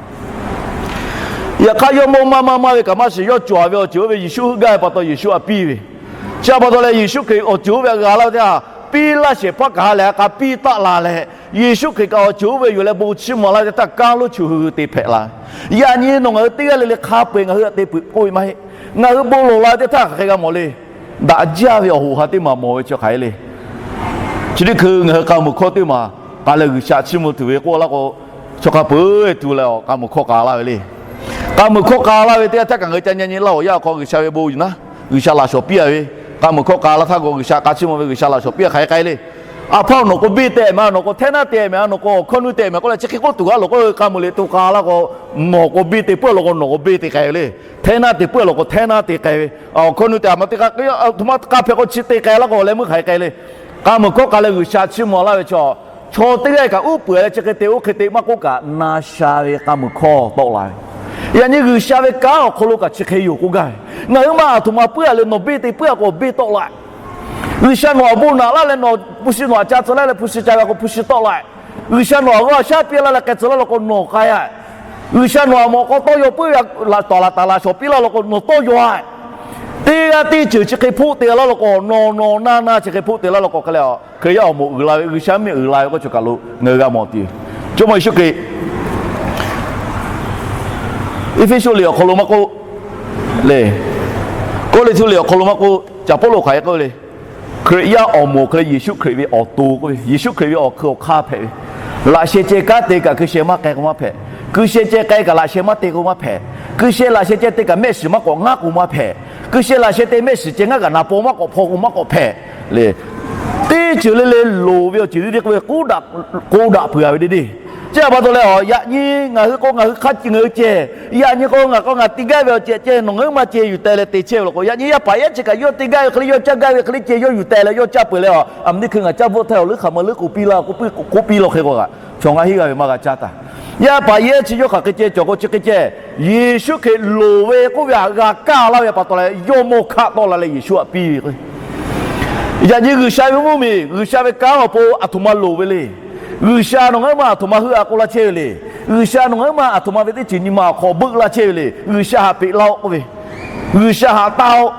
Yaꞈ hk'aˇ yawˇ mawˇ maˇ maˇ maˇ ve kaꞈ maˇ shiˍ, yawˇ cawˬ ve awˬ ceuˬ oˇ ve Yeˍsuˆ hui gaˇ ve pa taw Yeˍsuˆ aꞈ piˇ ve. Chi pa taw leh Yeˍsuˆ Hkriꞈ awˬ ceuˬ oˇ ve htaꞈ g'a laˇ ve teˇ htaˇ, piˇ laˇ shehˍ hpaˇ kaꞈ ha lehˬ ha k'a piˇ taˆ la leh, Yeˍsuˆ Hkriꞈ kaꞈ awˬ ceuˬ oˇ ve yoˬ leh bon chiˇ mvuh laˇ ve teˇ htaˇ, kanˉ lonˉ chi hui hui te hpehꞈ la ve. Yaꞈ nyi nawˬ ngaˬ hui teˇ g'aˇ le le hk'a peu-eˬ ngaˬ hui htaꞈ te peuˬ k'oˆ ve maˇ heˆ. Ngaˬ hui bon lawˬ la ve teˇ htaˇ hk'aˬ hk'e g'a mawˬ le. Daꞈ jaˇ ve awˬ hoꞈ ha teˇ maˬ mawˬ ve chi hk'aˬ hk'e le. Chi teˇ hkui ngaˬ hui k'a muiˬ hkawˇ teˇ maˬ k'a leh G'uiˬsha chiˇ mvuh tuˬ ve k'oˆ laˇ k'o, chaw hk'a peu-eˬ tu leh k'a muiˬ hkawˇ k'a laˇ ve le. K'a muiˬ hkawˇ k'a laˇ ve teˇ g'aˇ htaˇ kaꞈ ngaˬ hui ca nyi nyi laˇ awˬ yanˇ awˬ hk'aw G'uiˬsha ve bon yuˬ naˉ, G'uiˬsha laꞈ shawˍ piˇ a ve. K'a muiˬ hkawˇ k'a laˇ htaˇ k'o G'uiˬsha k'a chiˇ mvuh ve G'uiˬsha laꞈ shawˍ piˇ a hk'aˬ hk'e k'ai le. A hpaˇ nawˬ k'o biˇ teh mehˍ, nawˬ k'o htehˇ naˇ te mehˍ, nawˬ k'o awˬ hkawˇ nuˇ teh mehˍ k'oˆ leh chi hk'e k'oˆ tuˬ g'aˇ lawˬ k'o, k'a muiˬ liꞈ to k'a laˇ k'o, nawˬ k'o biˇ te puiˉ a law k'o nawˬ k'o biˇ te k'ai ve le. Htehˇ naˇ te puiˉ a law k'o htehˇ naˇ te k'ai ve. Awˬ hkawˇ nuˇ te a ma teˇ hk'aˇ, a htoꞈ ma k'a hpehꞈ k'o chi te k'ai laˇ k'o leh meuˇ hk'aˬ hk'e k'ai le. K'a muiˬ hkawˇ k'a leh G'uiˬsha chiˇ mvuh laˇ ve chaw, chaw teˇ g'aˇ kaꞈ uˉ peunˍ leh chi hk'e te oˇ hk'e te maˇ k'oˆ kaꞈ, na sha ve k'a muiˬ hkawˇ tawˆ la ve. Yaꞈ nyi G'uiˬsha ve kanˉ awˬ hk'aw lo kaꞈ chi hk'e yoˬ k'oˆ gaˇ ve. Ngaˬ hui ma a htoꞈ ma puiˉ a leh nawˬ biˇ te puiˉ a k'o biˇ tawˆ la. G'uiˬsha nawˬ aꞈ bon naꞈ laˇ leh nawˬ hpu shi nawˬ aꞈ ca tcuh laˇ leh hpu shi ca g'a k'o hpu shi tawˆ la. G'uiˬsha nawˬ aꞈ g'aw shaˉ piˇ laˇ leh k'ai tcuh laˇ law k'o nawˬ k'ai a. G'uiˬsha nawˬ aꞈ mawꞈ k'aw tawˇ yaw puiˉ ve laꞈ tawˍ laꞈ taˍ laꞈ shawˍ piˇ laˇ law k'o nawˬ tawˇ yaw a. Teˇ g'aˇ teˇ ceuˬ chi hk'e hpoˆ te laˇ law k'o, nawˬ nawˬ na na chi hk'e hpoˆ te laˇ law k'o hk'e leh, Hkriꞈ yaˇ awˬ moˍ uiˍ la ve, G'uiˬsha mvuhˇ miˬ uiˍ la ve k'oˆ chi kaˬ lo ngaˬ hui g'a mawˬ tuˬ yoˬ. Jawˇmawˇ Yeˍsuˆ Hkriꞈ Eˇfeˇsuꞈ liꞈ awˬ hk'aw lo maˇ k'oˆ le. Kawˇrenˍhtuˆ liꞈ awˬ hk'aw lo maˇ k'oˆ, caˍ Pawˇluꞈ hk'aˬ hk'e k'oˆ ve le. Hkriꞈ yaˇ awˬ moˍ hk'e leh Yeˍsuˆ Hkriꞈ ve awˬ to k'oˆ ve, Yeˍsuˆ Hkriꞈ ve awˬ hkui awˬ hk'aˇ hpehꞈ ve, laꞈ sheh ceh kanˉ te kaꞈ hkui sheh maˇ k'ai k'o maˇ hpehꞈ. Hkui sheh ceh k'ai kaꞈ laꞈ sheh maˇ te k'o maˇ hpehꞈ. Hkui sheh laꞈ sheh ceh te kaꞈ mehˆ shiˍ maˇ k'awꞈ ngaˉ k'o maˇ hpehꞈ. Hkui sheh laꞈ sheh te mehˆ shiˍ ceh ngaˉ kaꞈ naˍ paw maˇ k'awꞈ hpaw k'o maˇ k'awꞈ hpehꞈ le. Teˇ ceuˬ le le loˍ ve awˬ ceuˬ deˇ deˇ k'oˆ ve k'oˆ daꞈ peuˬ a ve deˇ deˇ. Chi pa taw leh, yaꞈ nyi ngaˬ hui k'o ngaˬ hui hk'a ceh ngaˬ hui ceh, yaꞈ nyi k'o ngaˬ k'o ngaˬ te gaˇ ve awˬ ceuˬ ceh nawˬ ngaˬ hui maˇ ceh yuˬ teh leh te chehˇ ve law k'o, yaꞈ nyi yaˇ paˍ yehˉ chi kaꞈ yawˇ te gaˇ ve hk'e le, yawˇ caˇ gaˇ ve hk'e le ceh yawˇ yuˬ teh leh yawˇ caˇ peuˬ leh, a, aˬ miˬ teˇ hkui ngaˬ caˇ bvuhˆ htaˇ awˬ leuˉ hk'aˬ ma leuˉ k'oˆ piˇ laˇ k'oˆ piˇ law hk'e k'o, chaw ngaˇ hinˉ g'aˇ ve maˇ g'a caˇ taˍ. Yaˇ paˍ yehˉ chi yawˇ hk'aˬ hk'e ceh cawˬ k'o chi hk'e ceh, Yeˍsuˆ Hkriꞈ loˍ ve k'oˆ ve htaꞈ g'a kaˇ laˇ ve pa taw leh yawˇ mawˇ hkaˆ tawˆ la leh Yeˍsuˆ htaꞈ piˇ ve k'o, yaꞈ nyi G'uiˬsha ve mvuhˇmiˬ, G'uiˬsha ve kanˉ awˬ pon aˬ htoꞈ ma loˍ ve le. G'uiˬsha nawˬ ngaˬ hui ma aˬ htoꞈ ma heuˆ a k'oˆ laˇ chehˇ ve le. G'uiˬsha nawˬ ngaˬ hui ma aˬ htoꞈ ma ve teˇ ceuˬ nyi ma awˬ hk'aw beuˆ laˇ chehˇ ve le. G'uiˬsha htaꞈ peꞈ laˇ-oˆ k'oˆ ve, G'uiˬsha htaꞈ taˇ-oˆ.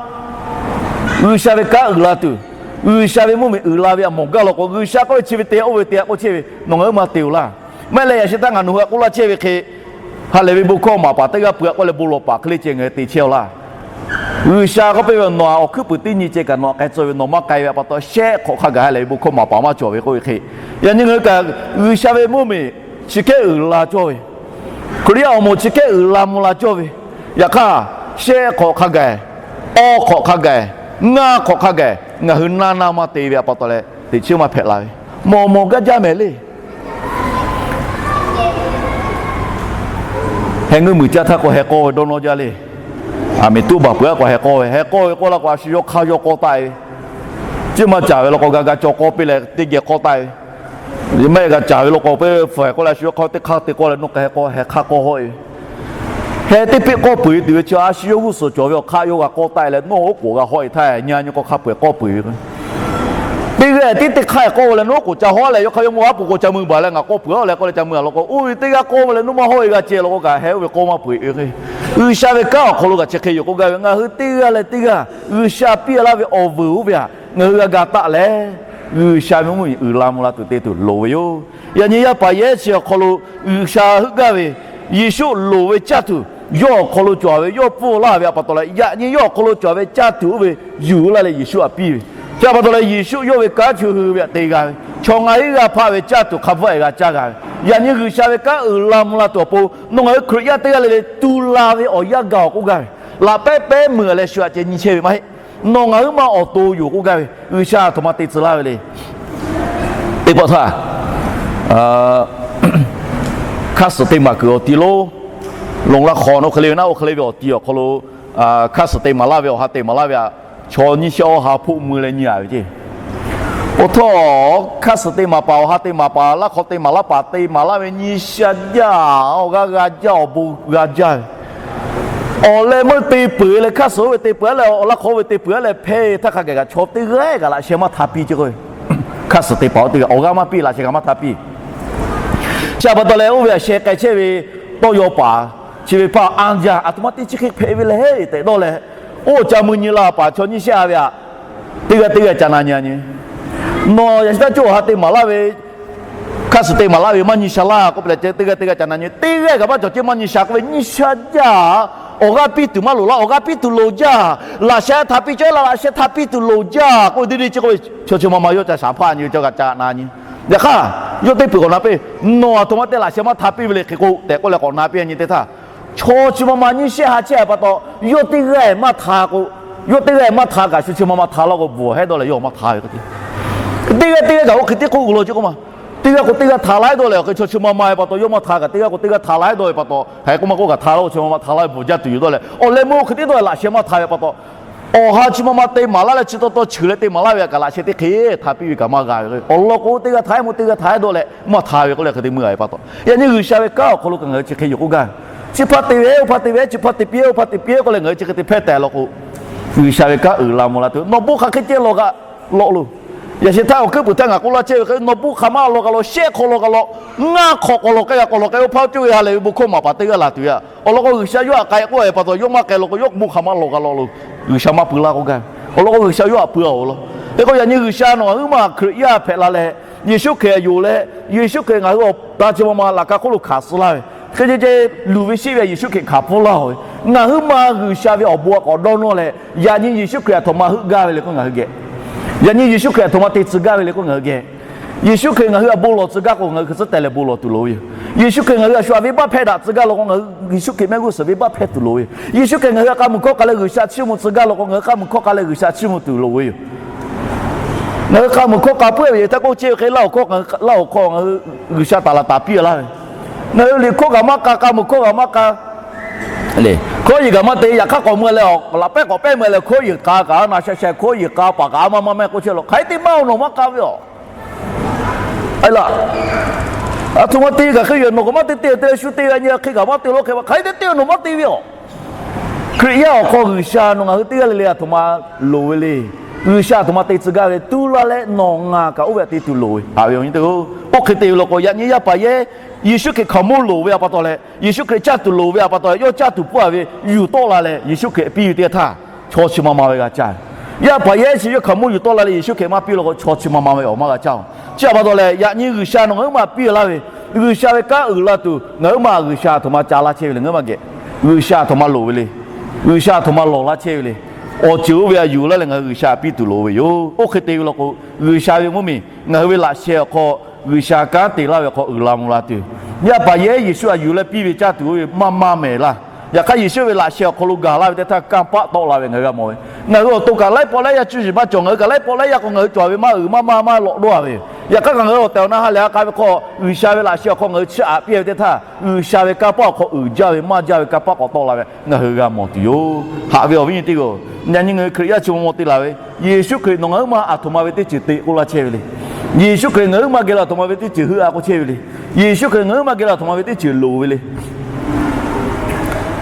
G'uiˬsha ve kanˉ uiˍ la tuˬ, G'uiˬsha ve mvuhˇmiˬ uiˍ la ve htaꞈ mawˬ gaˇ law k'o, G'uiˬsha k'oˆ ve chi ve te k'oˆ ve te k'oˆ chehˇ ve nawˬ ngaˬ hui ma te-oˬ laˇ. Maˇ heˆ leh yaꞈ sheh htaˇ ngaˬ nawˬ hui htaꞈ k'oˆ laˇ chehˇ ve hk'e, ha lehˬ ve bon hkawˇ maˍ paˍ teˇ g'aˇ peuˬ a k'oˆ leh bon lawˬ paˍ hk'e le ceh ngaˬ hui te chehˇ-oˆ laˇ. G'uiˬsha k'oˆ piˇ ve, nawˬ aˬ awˬ hkuiˉ puiˍ teˇ nyi ceh kaꞈ nawˬ htaꞈ k'ai tcuh ve, nawˬ maˇ k'ai ve pa taw shehˆ hk'awꞈ hk'a gaˬ ha lehˬ ve bon hkawˇ maˍ paˍ maˇ cawˬ ve k'oˆ ve hk'e, yaꞈ nyi ngaˬ hui kaꞈ G'uiˬsha ve mvuhˇmiˬ chi hkehˉ uiˍ la cawˇ ve, Hkriꞈ yaˇ awˬ moˍ chi hkehˉ uiˍ la mvuh la cawˇ ve, yaꞈ hk'aˇ shehˆ hk'awꞈ hk'a gaˬ, awˇ hk'awꞈ hk'a gaˬ, ngaˇ hk'awꞈ hk'a gaˬ ngaˬ hui naˇ naˇ maˇ te ve pa taw leh teꞈ chiˉ maˇ hpehꞈ la ve, mawˬ mawˬ gaˇ jaˇ mehˍ le. Heh ngeuˇ muiˬ caˇ htaˇ k'o heh k'awˇ ve dawˇ nawˇ jaˇ le. Aˬ miˍ tuˉ baˬ peuˬ a k'o heh k'awˇ ve, heh k'awˇ ve k'oˆ laˇ k'o a shu yawˇ hk'aˇ yawˇ k'awˇ taˆ ve, ciˇ maˇ caˍ ve law k'o g'a g'a caw k'awˇ piˇ leh teˇ geh k'awˇ taˆ ve, maˇ heˆ g'a caˍ ve law k'o peuˬ hpfuhˇ k'oˆ leh a shu yawˇ hk'aˇ teˇ hk'aˇ te k'awˇ leh nawˬ k'ai heh k'awˇ heh hk'aˇ k'awˇ hawˆ ve, heh teˇ peˆ k'awˇ peuˬ ve tuˬ ve chi a shu yawˇ g'uˇ suhˍ cawˬ ve awˬ hk'aˇ yawˇ g'a k'awˇ taˆ leh nawˬ oˉ k'oˍ g'a hawˆ e htaˇ nyi a nyi k'awˇ hk'a peu-eˬ k'awˇ peuˬ ve k'o, teˇ g'aˇ tiˉ teˇ hk'aˇ k'awˇ leh nawˬ oˉ k'oˍ ca hawˆ leh yawˇ hk'aˇ yawˇ mawˇ aˉ po k'o ca mui baˬ leh ngaˬ k'awˇ peuˬ-oˬ leh k'oˆ leh ca mui a law k'o, oˇ ve teˇ g'aˇ k'awˇ leh nawˬ maˇ hawˆ e g'a ceh law k'o kaꞈ heh oˇ ve k'awˇ maˇ peu-eˬ ve k'o, G'uiˬsha ve kanˉ awˬ hk'aw lo kaꞈ chi hk'e yoˬ k'oˆ gaˇ ve, ngaˬ hui teˇ g'aˇ leh teˇ g'aˇ G'uiˬsha piˇ laˇ ve awˬ vuiˬ oˇ ve htaꞈ ngaˬ hui g'a ga taˆ leh, G'uiˬsha ve mvuhˇmiˬ uiˍ la mvuh la tuˬ te tuˬ loˍ ve yoˬ. Yaꞈ nyi yaˇ paˍ yehˉ chi awˬ hk'aw lo G'uiˬsha heuˆ gaˇ ve, Yeˍsuˆ loˍ ve caˇ tuˬ yawˇ awˬ hk'aw lo cawˬ ve, yawˇ pfuhˇ laˇ ve a pa taw leh, yaꞈ nyi yawˇ awˬ hk'aw lo cawˬ ve caˇ tuˬ oˇ ve yuˬ laˇ leh Yeˍsuˆ htaꞈ piˇ ve. Chi pa taw leh Yeˍsuˆ yawˇ ve kanˉ chi hui ve htaꞈ te g'a ve, chaw ngaˬ hinˉ g'aˇ hpaˆ ve caˇ tuˬ hk'a bvuhˆ e g'a caˇ g'a ve, yaꞈ nyi G'uiˬsha ve kanˉ uiˍ la mvuh la tuˬ awˬ pon nawˬ ngaˬ hui Hkriꞈ yaˇ teˇ g'aˇ le le tu la ve awˬ yanˇ gaˬ awˬ k'oˆ gaˇ ve, laꞈ pehˉ pehˉ meuˬ leh shu htaꞈ ceh nyi chehˇ ve maˇ heˆ. Nawˬ ngaˬ huiˉ ma awˬ to yoˬ k'oˆ gaˇ ve, G'uiˬsha a htoꞈ ma te tcuh laˇ ve le. Teˇ pawˆ htaˇ, hkaˇ suhˍ teˇ maˬ kuiˬ awˬ ti lonˉ, lonˉ laˇ hk'aw nawˬ hk'e le ve naˉ, oˇ hk'e le ve awˬ ti awˬ hk'aw lo hk'aˇ suhˍ te maˍ laˇ ve, awˬ ha te maˍ laˇ ve aꞈ, chaw nyiˇ shehˆ awˇ ha hpoˆ mui leh nyi a ve ceˇ. Oˇ htawˇ, hk'aˇ suhˍ te maˍ paˍ, awˬ ha te maˍ paˍ, laˇ hk'aw te maˍ laˇ paˍ te maˍ laˇ ve nyiˇ shehˆ jaˇ, awˬ g'aˇ g'a jaˇ, awˬ bon g'a jaˇ ve awˬ leh meuˇ te peuˬ leh, hk'aˇ suhˍ oˇ ve te peuˬ aˉ leh, awˬ laˇ hk'aw oˇ ve te peuˬ aˉ leh, hpehˇ htaˇ hk'a gaˬ kaꞈ chaw teˇ g'aˇ kaꞈ laꞈ sheh maˇ hta piˇ ceˇ k'o, hk'aˇ suhˍ te paˍ oˇ teˇ g'aˇ awˬ g'aˇ maˇ piˇ, laꞈ sheh kaꞈ maˇ hta piˇ. Chi pa taw leh, oˇ ve aꞈ sheh k'ai chehˇ ve tawˇ yaw paˍ, chi ve hpaˇ anˇ jaˇ, aˬ htoꞈ ma teˇ chi hk'e hpehꞈ ve le tehꞈ dawˇ leh, oˇ ca mui nyi la paˍ chaw nyiˇ shehˆ a ve aꞈ, teˇ g'aˇ teˇ g'aˇ ca na nyi a nyi. Nawˬ yaꞈ shi taˇ cawˇ awˬ ha te maˍ laˇ ve, hk'aˇ suhˍ te maˍ laˇ ve maˇ nyi sha laˇ k'oˆ piˇ leh, teˇ g'aˇ teˇ g'aˇ ca na nyi. Teˇ g'aˇ kaꞈ maˇ cawˬ ceˇ, maˇ nyi sha k'oˆ ve, nyiˇ shehˆ jaˇ, awˬ g'aˇ piˇ tuˬ maˇ loˍ laˇ, awˬ g'aˇ piˇ tuˬ loˍ jaˇ, laꞈ sheh hta piˇ cawˇ laˇ, laꞈ sheh hta piˇ tuˬ loˍ jaˇ k'oˆ ve, deˇ deˇ chi k'oˆ ve, chaw chi ma ma yawˇ ca shaˍ hpaˇ nyi ve cawˇ kaꞈ ca na nyi. Yaꞈ hk'aˇ, yawˇ teˇ peuˬ k'awꞈ na piˇ, nawˬ aˬ htoꞈ ma te laꞈ sheh maˇ hta piˇ ve le hk'e k'o tehꞈ k'oˆ leh k'awꞈ na piˇ a nyi teˇ htaˇ, chaw chi ma ma nyiˇ shehˆ ha chehˇ a pa taw, yawˇ teˇ g'aˇ maˇ hta k'o, yawˇ teˇ g'aˇ maˇ hta kaꞈ shu chi ma ma hta laˇ k'o, bvuhˬ hehˉ dawˇ leh yawˇ maˇ hta ve k'o, teˇ g'aˇ teˇ g'aˇ kaꞈ oˇ hk'e tiˉ k'oˆ lo ceˇ k'oˆ ma. Teˇ g'aˇ k'o teˇ g'aˇ hta laˇ dawˇ leh, awˬ hk'e chaw chi ma ma ve pa taw yawˇ maˇ hta kaꞈ, teˇ g'aˇ k'o teˇ g'aˇ hta laˇ dawˇ ve pa taw, hk'aˬ hk'e k'oˆ maˇ k'oˆ kaꞈ hta laˇ k'o, chi ma ma hta laˇ ve bvuhˬ jaˇ tuˬ yoˬ dawˇ leh, awˬ leh meuˇ oˇ hk'e tiˉ dawˇ leh laꞈ sheh maˇ hta ve pa taw, awˬ ha chi ma ma te maˍ laˇ leh chi taw taw cheuˬ leh te maˍ laˇ ve aꞈ kaꞈ laꞈ sheh teˇ hk'e hta piˇ ve kaꞈ maˇ g'a ve. Awˬ lawn k'o, teˇ g'aˇ htaꞈ mvuhˇ teˇ g'aˇ htaꞈ dawˇ leh maˇ hta ve k'oˆ leh hk'e te meuˇ a ve pa taw, yaꞈ nyi G'uiˬsha ve kanˉ awˬ hk'aw lo kaꞈ ngaˬ hui chi hk'e yoˬ k'oˆ gaˇ ve. Chi hpaˇ te ve, oˇ hpaˇ te ve, chi hpaˇ te piˇ, oˇ hpaˇ te piˇ k'oˆ leh ngaˬ hui chi hk'e te hpehˇ tehꞈ law k'o, G'uiˬsha ve kanˉ uiˍ la mvuh la tuˬ, nawˬ bon hk'aˬ hk'e ceh law kaꞈ law loˬ. Yaꞈ sheh htaˇ awˬ hkuiˉ puiˍ htaˇ ngaˬ k'oˆ laˇ chehˇ ve hk'e, nawˬ bon hk'aˬ ma law kaꞈ law, shehˆ hk'aw law kaꞈ law, ngaˇ hk'awꞈ k'awꞈ law k'ai, g'a k'awꞈ law k'ai, oˇ hpaˇ oˇ coˇ ve ha lehˬ ve bon hkawˇ maˍ paˍ teˇ g'aˇ laˬ tuˬ ve aꞈ. Awˬ lawn k'o, G'uiˬsha yawˇ htaꞈ k'ai k'oˆ ve pa taw, yawˇ maˇ k'ai law k'o, yawˇ bon hk'aˬ ma law kaꞈ law loˬ. G'uiˬsha maˇ pui laˇ k'oˆ gaˇ ve. Awˬ lawn k'o, G'uiˬsha yawˇ htaꞈ pui a-oˬ law. Hk'e k'o, yaꞈ nyi G'uiˬsha nawˬ ngaˬ huiˉ ma Hkriꞈ yaˇ hpehꞈ la leh, Yeˍsuˆ Hkriꞈ yonˍ leh, Yeˍsuˆ Hkriꞈ ngaˬ hui awˬ ta chi ma ma laꞈ ka hk'oˆ lo hkanˍ suh laˇ ve, hk'e ceh ceh luˬ ve sheˆ ve Yeˍsuˆ Hkriꞈ hkanˍ pfuhˇ laˇ-oˬ ve, ngaˬ huiˉ ma G'uiˬsha ve awˬ bon aꞈ k'awꞈ dawˇ nawˇ leh, yaꞈ nyi Yeˍsuˆ Hkriꞈ aˬ htoꞈ ma heuˆ gaˇ ve le k'oˆ ngaˬ hui geh, yaꞈ nyi Yeˍsuˆ Hkriꞈ aˬ htoꞈ ma te tcuh gaˇ ve le k'oˆ ngaˬ hui geh, Yeˍsuˆ Hkriꞈ ngaˬ hui htaꞈ bon lawˬ tcuh gaˇ k'o, ngaˬ hui hkui tcuhˉ teh leh bon lawˬ tuˬ loˍ ve yoˬ. Yeˍsuˆ Hkriꞈ ngaˬ hui htaꞈ shu htaꞈ venˇbaˆ hpehˇ daꞈ tcuh gaˇ law k'o, ngaˬ hui Yeˍsuˆ Hkriꞈ mehˆ g'uˇ suhˍ venˇbaˆ hpehˇ tuˬ loˍ ve yoˬ. Yeˍsuˆ Hkriꞈ ngaˬ hui htaꞈ k'a muiˬ hkawˇ k'a leh G'uiˬsha chiˇ mvuh tcuh gaˇ law k'o, ngaˬ hui k'a muiˬ hkawˇ k'a leh G'uiˬsha chiˇ mvuh tuˬ loˍ ve yoˬ. Ngaˬ hui k'a muiˬ hkawˇ k'a puiˉ ve yoˬ htaˇ k'oˆ chehˇ ve hk'e, laˇ awˬ hkawˇ, laˇ awˬ hkawˇ ngaˬ hui G'uiˬsha taˍ laˬ taˍ piˇ laˇ ve, ngaˬ hui liꞈ hkawˇ kaꞈ maˇ k'a, k'a muiˬ hkawˇ kaꞈ maˇ k'a, hkawˇ yeˬ kaꞈ maˇ te, yaꞈ hk'aˇ k'awꞈ mui leh laꞈ pehˉ k'awꞈ pehˉ mui leh hkawˇ yeˬ k'a kaꞈ na sha sha, hkawˇ yeˬ k'a paˍ kaꞈ a maˇ maˇ mehˆ k'oˆ chehˇ law, hk'aˬ hk'e te maˇ-oˬ, nawˬ maˇ k'a ve yoˬ. Aˬ htoꞈ ma te kaꞈ hk'e yoˬ, nawˬ kaꞈ maˇ te te te shu te ve nyi hk'e kaꞈ maˇ te lo hk'e, hk'aˬ hk'e te te nawˬ maˇ te ve yoˬ. Hkriꞈ yaˇ awˬ hk'aw G'uiˬsha nawˬ ngaˬ hui teˇ g'aˇ le le aˬ htoꞈ ma loˍ ve le. G'uiˬsha aˬ htoꞈ ma te tcuh gaˇ ve, tu la leh nawˬ ngaˬ kaꞈ oˇ ve htaꞈ te tuˬ loˍ ve. Haꞈ ve awˬ viˉ nyi teˇ-oˬ, oˇ hk'e te ve law k'o, yaꞈ nyi yaˇ paˍ yehˉ Yeˍsuˆ Hkriꞈ hkaoˍmonˇ loˍ ve aꞈ pa taw leh, Yeˍsuˆ Hkriꞈ caˇ tuˬ loˍ ve aꞈ pa taw leh, yawˇ caˇ tuˬ pfuhˇ a ve yuˬ tawˆ la leh, Yeˍsuˆ Hkriꞈ piˇ ve teˇ g'aˇ htaˇ, chaw chi ma ma ve g'a caˇ ve. Yaˇ paˍ yehˉ chi yawˇ hkaoˍmonˇ yuˬ tawˆ la leh Yeˍsuˆ Hkriꞈ maˇ piˇ law k'o, chaw chi ma ma ve awˬ maˇ g'a caˇ-oˬ. Chi aꞈ pa taw leh, yaꞈ nyi G'uiˬsha nawˬ ngaˬ huiˉ ma piˇ laˇ ve, G'uiˬsha ve kanˉ uiˍ la tuˬ ngaˬ huiˉ ma G'uiˬsha aˬ htoꞈ ma ca laˇ chehˇ ve le, ngaˬ huiˉ ma geh, G'uiˬsha aˬ htoꞈ ma loˍ ve le. G'uiˬsha aˬ htoꞈ ma lawˬ laˇ chehˇ ve le. Awˬ ceuˬ oˇ ve aꞈ yuˬ laˇ leh ngaˬ hui G'uiˬsha aꞈ piˇ tuˬ loˍ ve yoˬ. Oˇ hk'e te ve law k'o, G'uiˬsha ve mvuhˇmiˬ ngaˬ hui ve laꞈ sheh awˬ hk'aw G'uiˬsha kanˉ te laˇ ve awˬ hk'aw uiˍ la mvuh la tuˬ, yaˇ paˍ yehˉ Yeˍsuˆ aꞈ yuˬ leh piˇ ve caˇ tuˬ oˇ ve maˇ maˇ mehˍ laˇ. Yaꞈ hk'aˇ, Yeˍsuˆ ve laꞈ sheh awˬ hk'aw lo gaˬ laˇ ve teˇ htaˇ, kanˇ paˆ tawˆ la ve ngaˬ hui g'a mawˬ ve. Ngaˬ hui awˬ to kaꞈ laiˉ pawˆ laiˉ yaˇ cuˇ yiˍ maˇ cawˬ, ngaˬ hui kaꞈ laiˉ pawˆ laiˉ yaˇ k'o, ngaˬ hui cawˬ ve maˇ uiˍ maˇ maˇ maˇ lawꞈ dawˇ a ve yoˬ. Yaꞈ hk'aˇ, ngaˬ hui awˬ tehˬ awˬ na ha lehˬ a k'a ve hk'aw, G'uiˬsha ve laꞈ sheh awˬ hk'aw ngaˬ hui chiˇ aꞈ piˇ ve teˇ htaˇ, G'uiˬsha ve kanˇ paˆ awˬ hk'aw uiˍ jaˇ ve maˇ jaˇ ve kanˇ paˆ k'awꞈ tawˆ la ve ngaˬ hui g'a mawˬ tuˬ yoˬ. Haꞈ ve awˬ viˉ nyi teˇ g'aˇ-oˬ, yaꞈ nyi ngaˬ hui Hkriꞈ yaˇ chi ma ma te laˬ ve, Yeˍsuˆ Hkriꞈ nawˬ ngaˬ huiˉ ma aˬ htoꞈ ma ve teˇ ceuˬ te k'oˆ laˇ chehˇ ve le. Yeˍsuˆ Hkriꞈ ngaˬ huiˉ ma geh leh aˬ htoꞈ ma ve teˇ ceuˬ heuˆ a k'oˆ chehˇ ve le. Yeˍsuˆ Hkriꞈ ngaˬ huiˉ ma geh leh aˬ htoꞈ ma ve teˇ ceuˬ loˍ ve le.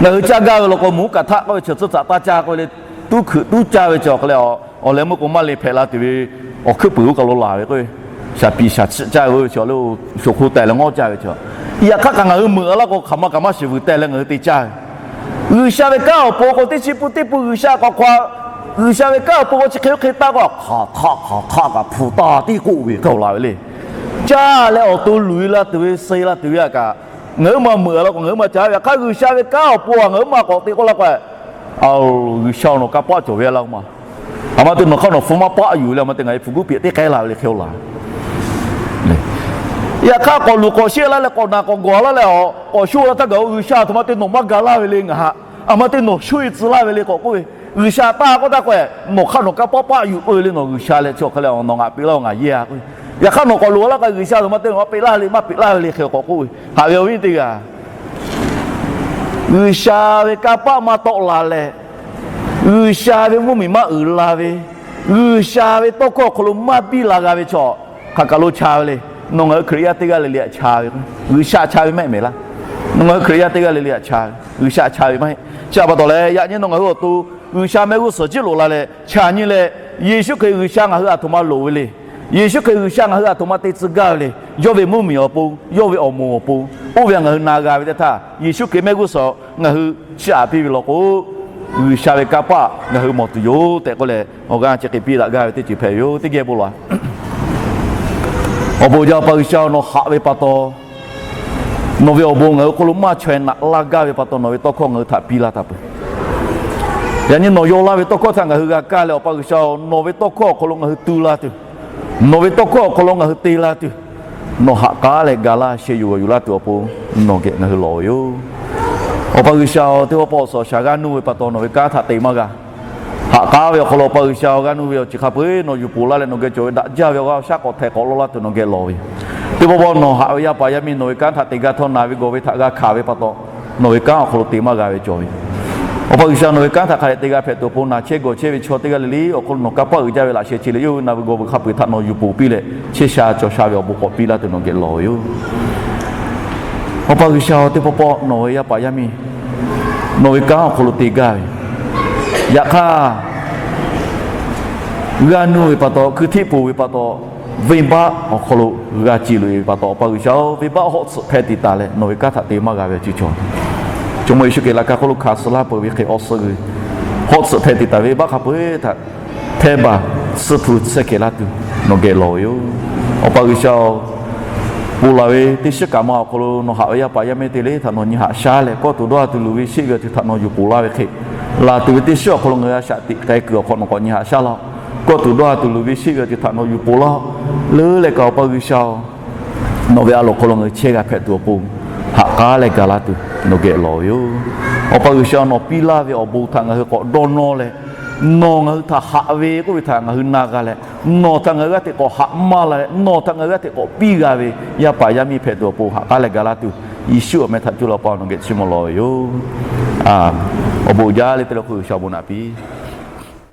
Ngaˬ hui caˇ gaˇ ve law k'o, mvuhˇ kaꞈ htaˆ k'oˆ ve chaw tcuhˉ tcuhꞈ taˇ caˇ k'oˆ ve le. Tuˉ hkui tuˉ caˇ ve chaw hk'e leh, awˬ leh meuˇ k'o maˇ le hpehꞈ la tuˬ ve awˬ hkuiˉ puiˍ oˇ kaˬ lo laˬ ve k'o, shaˍ piˍ shaˍ chiˆ caˇ ve k'oˆ ve chaw le, shoˍ hk'oˆ teh leh ngawˇ caˇ ve chaw. Yaꞈ hk'aˇ kaꞈ ngaˬ hui meuꞈ laˇ k'o, hk'aˬ ma kaꞈ maˇ shiˍ vuiˬ teh leh ngaˬ hui te caˇ ve. G'uiˬsha ve kanˉ awˬ pon k'o, teˇ chi pun teˇ pun G'uiˬsha k'awꞈ hk'aw, G'uiˬsha ve kanˉ awˬ pon k'o, chi hk'e oˇ hk'e taˇ k'o, hk'aˬ htaˆ hk'aˬ htaˆ kaꞈ hpu taˇ tiˉ k'oˆ ve hk'e laˬ ve le. Caˇ leh awˬ to luˬ e la tuˬ ve, suh la tuˬ ve aꞈ kaꞈ, ngaˬ huiˉ ma meuꞈ laˇ k'o, ngaˬ huiˉ ma caˇ ve. Yaꞈ hk'aˇ, G'uiˬsha ve kanˉ awˬ pon a ngaˬ huiˉ ma k'awꞈ te k'oˆ laˇ k'o, Aˬ, G'uiˬsha-oˬ, nawˬ kanˇ paˆ cawˬ ve laˇ k'oˆ ma. Aˬ ma te nawˬ hk'aˇ nawˬ hpu maˇ paˆ yuˬ leh, aˬ ma te ngaˬ e hpu guˉ piꞈ teˇ k'ai la ve le hk'e laˬ. Yaꞈ hk'aˇ, k'awꞈ luˬ k'awꞈ sheˆ laˇ leh k'awꞈ naˬ k'awꞈ gawˬ laˇ leh, aˬ, k'awꞈ shoˆ laˇ htaˇ gaˬ-o, G'uiˬsha aˬ htoꞈ ma te nawˬ maˇ ga laˇ ve le ngaˬ haꞈ. Aˬ ma te nawˬ shoˆ e tcuh laˇ ve le k'awꞈ k'oˆ ve, G'uiˬsha taˇ k'oˆ taˇ k'o, nawˬ hk'aˇ nawˬ kanˇ paˆ paˆ yuˬ k'oˆ ve le, nawˬ G'uiˬsha leh chi awˬ hk'e leh nawˬ ngaˬ peꞈ laˇ-oˬ, ngaˬ yehˇ a k'oˆ ve. Yaꞈ hk'aˇ, nawˬ k'awꞈ luˬ laˇ k'o, G'uiˬsha aˬ htoꞈ ma te nawˬ maˇ peꞈ laˇ le, maˇ peꞈ laˇ ve le hk'e k'awꞈ k'oˆ ve. Haꞈ ve awˬ viˉ teˇ g'aˇ, G'uiˬsha ve kanˇ paˆ maˇ tawˆ la leh, G'uiˬsha ve mvuhˇmiˬ maˇ uiˍ la ve, G'uiˬsha ve tawˇ hkawˇ awˬ hk'aw lo maˇ biˇ la g'a ve chaw, hk'aˬ kaˬ lo cha ve le. Nawˬ ngaˬ hui Hkriꞈ yaˇ teˇ g'aˇ le le htaꞈ cha ve, G'uiˬsha cha ve maˇ heˆ mehˍ laˇ. Nawˬ ngaˬ hui Hkriꞈ yaˇ teˇ g'aˇ le le htaꞈ cha ve, G'uiˬsha cha ve maˇ heˆ. Chi htaꞈ pa taw leh, yaꞈ nyi nawˬ ngaˬ hui awˬ to G'uiˬsha mehˆ g'uˇ suhˍ jiˇ loꞈ la leh cha nyi leh, Yeˍsuˆ Hkriꞈ G'uiˬsha ngaˬ hui a htoꞈ ma loˍ ve le. Yeˍsuˆ Hkriꞈ G'uiˬsha ngaˬ hui a htoꞈ ma te tcuh gaˇ ve le. Yawˇ ve mvuhˇmiˬ awˬ pon, yawˇ ve awˬ moˍ awˬ pon, oˇ ve htaꞈ ngaˬ hui na g'a ve teˇ htaˇ, Yeˍsuˆ Hkriꞈ mehˆ g'uˇ suhˍ ngaˬ hui chiˇ aꞈ piˇ ve law k'o, G'uiˬsha ve kanˇ paˆ ngaˬ hui mawˬ tuˬ yoˬ tehꞈ k'oˆ leh, awˬ g'aˇ chi hk'e piˇ daꞈ gaˇ ve teˇ ceuˬ hpehꞈ ve yoˬ. Teˇ geh bon lawˬ. Awˬ bon jaˇ Awˬ pa G'uiˬsha-oˬ, nawˬ haꞈ ve pa taw, nawˬ ve awˬ bon ngaˬ hui hk'aw lo maˇ chaweh naꞈ laˇ gaˇ ve pa taw, nawˬ ve tawˇ hkawˇ ngaˬ hui htaꞈ piˇ laˇ taˍ peuˬ. Yaꞈ nyi nawˬ yaw laˇ ve tawˇ hkawˇ htaꞈ ngaˬ hui g'a kaˇ leh, Awˬ pa G'uiˬsha-oˬ, nawˬ ve tawˇ hkawˇ awˬ hk'aw lo ngaˬ hui tu la tuˬ, nawˬ ve tawˇ hkawˇ awˬ hk'aw lo ngaˬ hui te la tuˬ, nawˬ haꞈ k'aˉ leh ga laˇ sheh yuˬ g'awˬ yuˬ laˇ tuˬ awˬ pon nawˬ geh ngaˬ hui lawˬ ve yoˬ. Awˬ pa G'uiˬsha-oˬ, teˇ pawˆ pawˆ awˬ suhˍ awˬ shaˍ g'aˇ nuˇ ve pa taw nawˬ ve kanˉ htaꞈ te maˇ g'a. Haꞈ k'aˉ ve awˬ hk'aw lo Awˬ pa G'uiˬsha-oˬ, g'aˇ nuˇ ve awˬ ceuˬ hk'a peu-eˬ nawˬ yuˬ poˬ laˇ leh nawˬ geh cawˬ ve daꞈ jaˇ ve awˬ g'aˇ awˬ shaˉ k'awꞈ htaiˍ k'awꞈ lawˇ laˇ tuˬ nawˬ geh lawˬ ve yoˬ. Teˇ pawˆ pawˆ nawˬ haꞈ ve yaˇ paˍ yaˇ miˇ nawˬ ve kanˉ htaꞈ te gaˇ htawˇ, naˬ ve gawˬ ve htaꞈ g'a hkanˍ ve pa taw, nawˬ ve kanˉ awˬ hk'aw lo te maˇ g'a ve cawˬ ve yoˬ. Awˬ pa G'uiˬsha nawˬ ve kanˉ htaꞈ hk'a dehꞈ te g'a hpehꞈ tuˬ awˬ pon, naˬ chehˇ gawˬ chehˇ ve chaw teˇ g'aˇ le le awˬ hk'aw lo nawˬ kanˇ paˆ uiˍ jaˇ ve laꞈ sheh chi leh, yawˇ hui naˬ ve gawˬ ve hk'a peu-eˬ htaꞈ nawˬ yuˬ poˬ piˇ leh, chehˇ sha cawˬ sha ve awˬ bon k'awꞈ piˇ laˇ tuˬ nawˬ geh lawˬ ve yoˬ. Awˬ pa G'uiˬsha-oˬ, teˇ pawˆ pawˆ nawˬ ve yaˇ paˍ yaˇ miˇ nawˬ ve kanˉ awˬ hk'aw lo te gaˇ ve, yaꞈ hk'aˇ g'aˇ nuˇ ve pa taw, hkui hteˆ poˬ ve pa taw, venˇbaˆ awˬ hk'aw lo g'a ce loꞈ-e ve pa taw, Awˬ pa G'uiˬsha-oˬ, venˇbaˆ hawˆ tsuhꞈ hpehˇ te taˍ leh nawˬ ve kanˉ htaꞈ te maˇ g'a ve awˬ ceuˬ cawˬ. Jawˇmawˇ Yeˍsuˆ Hkriꞈ laꞈ ka hk'oˆ lo hkanˍ suh laˇ peuˬ ve hk'e awˬ suh g'uiˬ hawˆ tsuhꞈ hpehˇ te taˍ ve venˇbaˆ hk'a peu-eˬ htaꞈ hteˇ baˬ tsuhˇ hpu tsuhˇ kehˬ laˇ tuˬ nawˬ geh lawˬ ve yoˬ. Awˬ pa G'uiˬsha-oˬ, ponˬ laˬ ve teˇ shiˉ kaꞈ ma awˬ hk'aw lo nawˬ haꞈ ve yaˇ paˍ yaˇ miˇ te le htaꞈ nawˬ nyi haꞈ shaˉ leh, kawˇ tuˬ dawˇ ha tuˬ luˬ ve sheˆ ve awˬ ceuˬ htaꞈ nawˬ yuˬ poˬ laˇ ve hk'e, laˬ tuˬ ve teˇ shiˉ awˬ hk'aw lo ngaˬ hui a shaꞈ teꞈ k'ai kuiˬ awˬ hk'aw nawˬ k'awꞈ nyi haꞈ shaˉ laˇ-oˆ. Kawˇ tuˬ dawˇ ha tuˬ luˬ ve sheˆ ve awˬ ceuˬ htaꞈ nawˬ yuˬ poˬ laˇ-oˆ. Leuˉ leh kaꞈ Awˬ pa G'uiˬsha-oˬ, nawˬ ve a loˍ hk'aw lo ngaˬ hui chehˇ g'a hpehꞈ tuˬ awˬ pon haꞈ k'aˉ leh ga laˇ tuˬ nawˬ geh lawˬ ve yoˬ. Awˬ pa G'uiˬsha, nawˬ piˇ laˇ ve awˬ bon htaꞈ ngaˬ hui k'awꞈ dawˇ nawˇ leh, nawˬ ngaˬ hui htaꞈ haꞈ ve k'oˆ ve htaꞈ ngaˬ hui na g'a leh, nawˬ htaꞈ ngaˬ hui g'aˇ hteꞈ k'awꞈ haꞈ maˇ la leh, nawˬ htaꞈ ngaˬ hui g'aˇ hteꞈ k'awꞈ piˇ g'a ve yaˇ paˍ yaˇ miˇ hpehꞈ tuˬ awˬ pon haꞈ k'aˉ leh ga laˇ tuˬ, Yeˍsuˆ awˬ meh htaꞈ cuˇ leh Awˬ pa nawˬ geh chiˇ mvuh lawˬ ve yoˬ. Awˬ bon jaˇ le te leh hk'oˆ G'uiˬsha awˬ bon naꞈ piˇ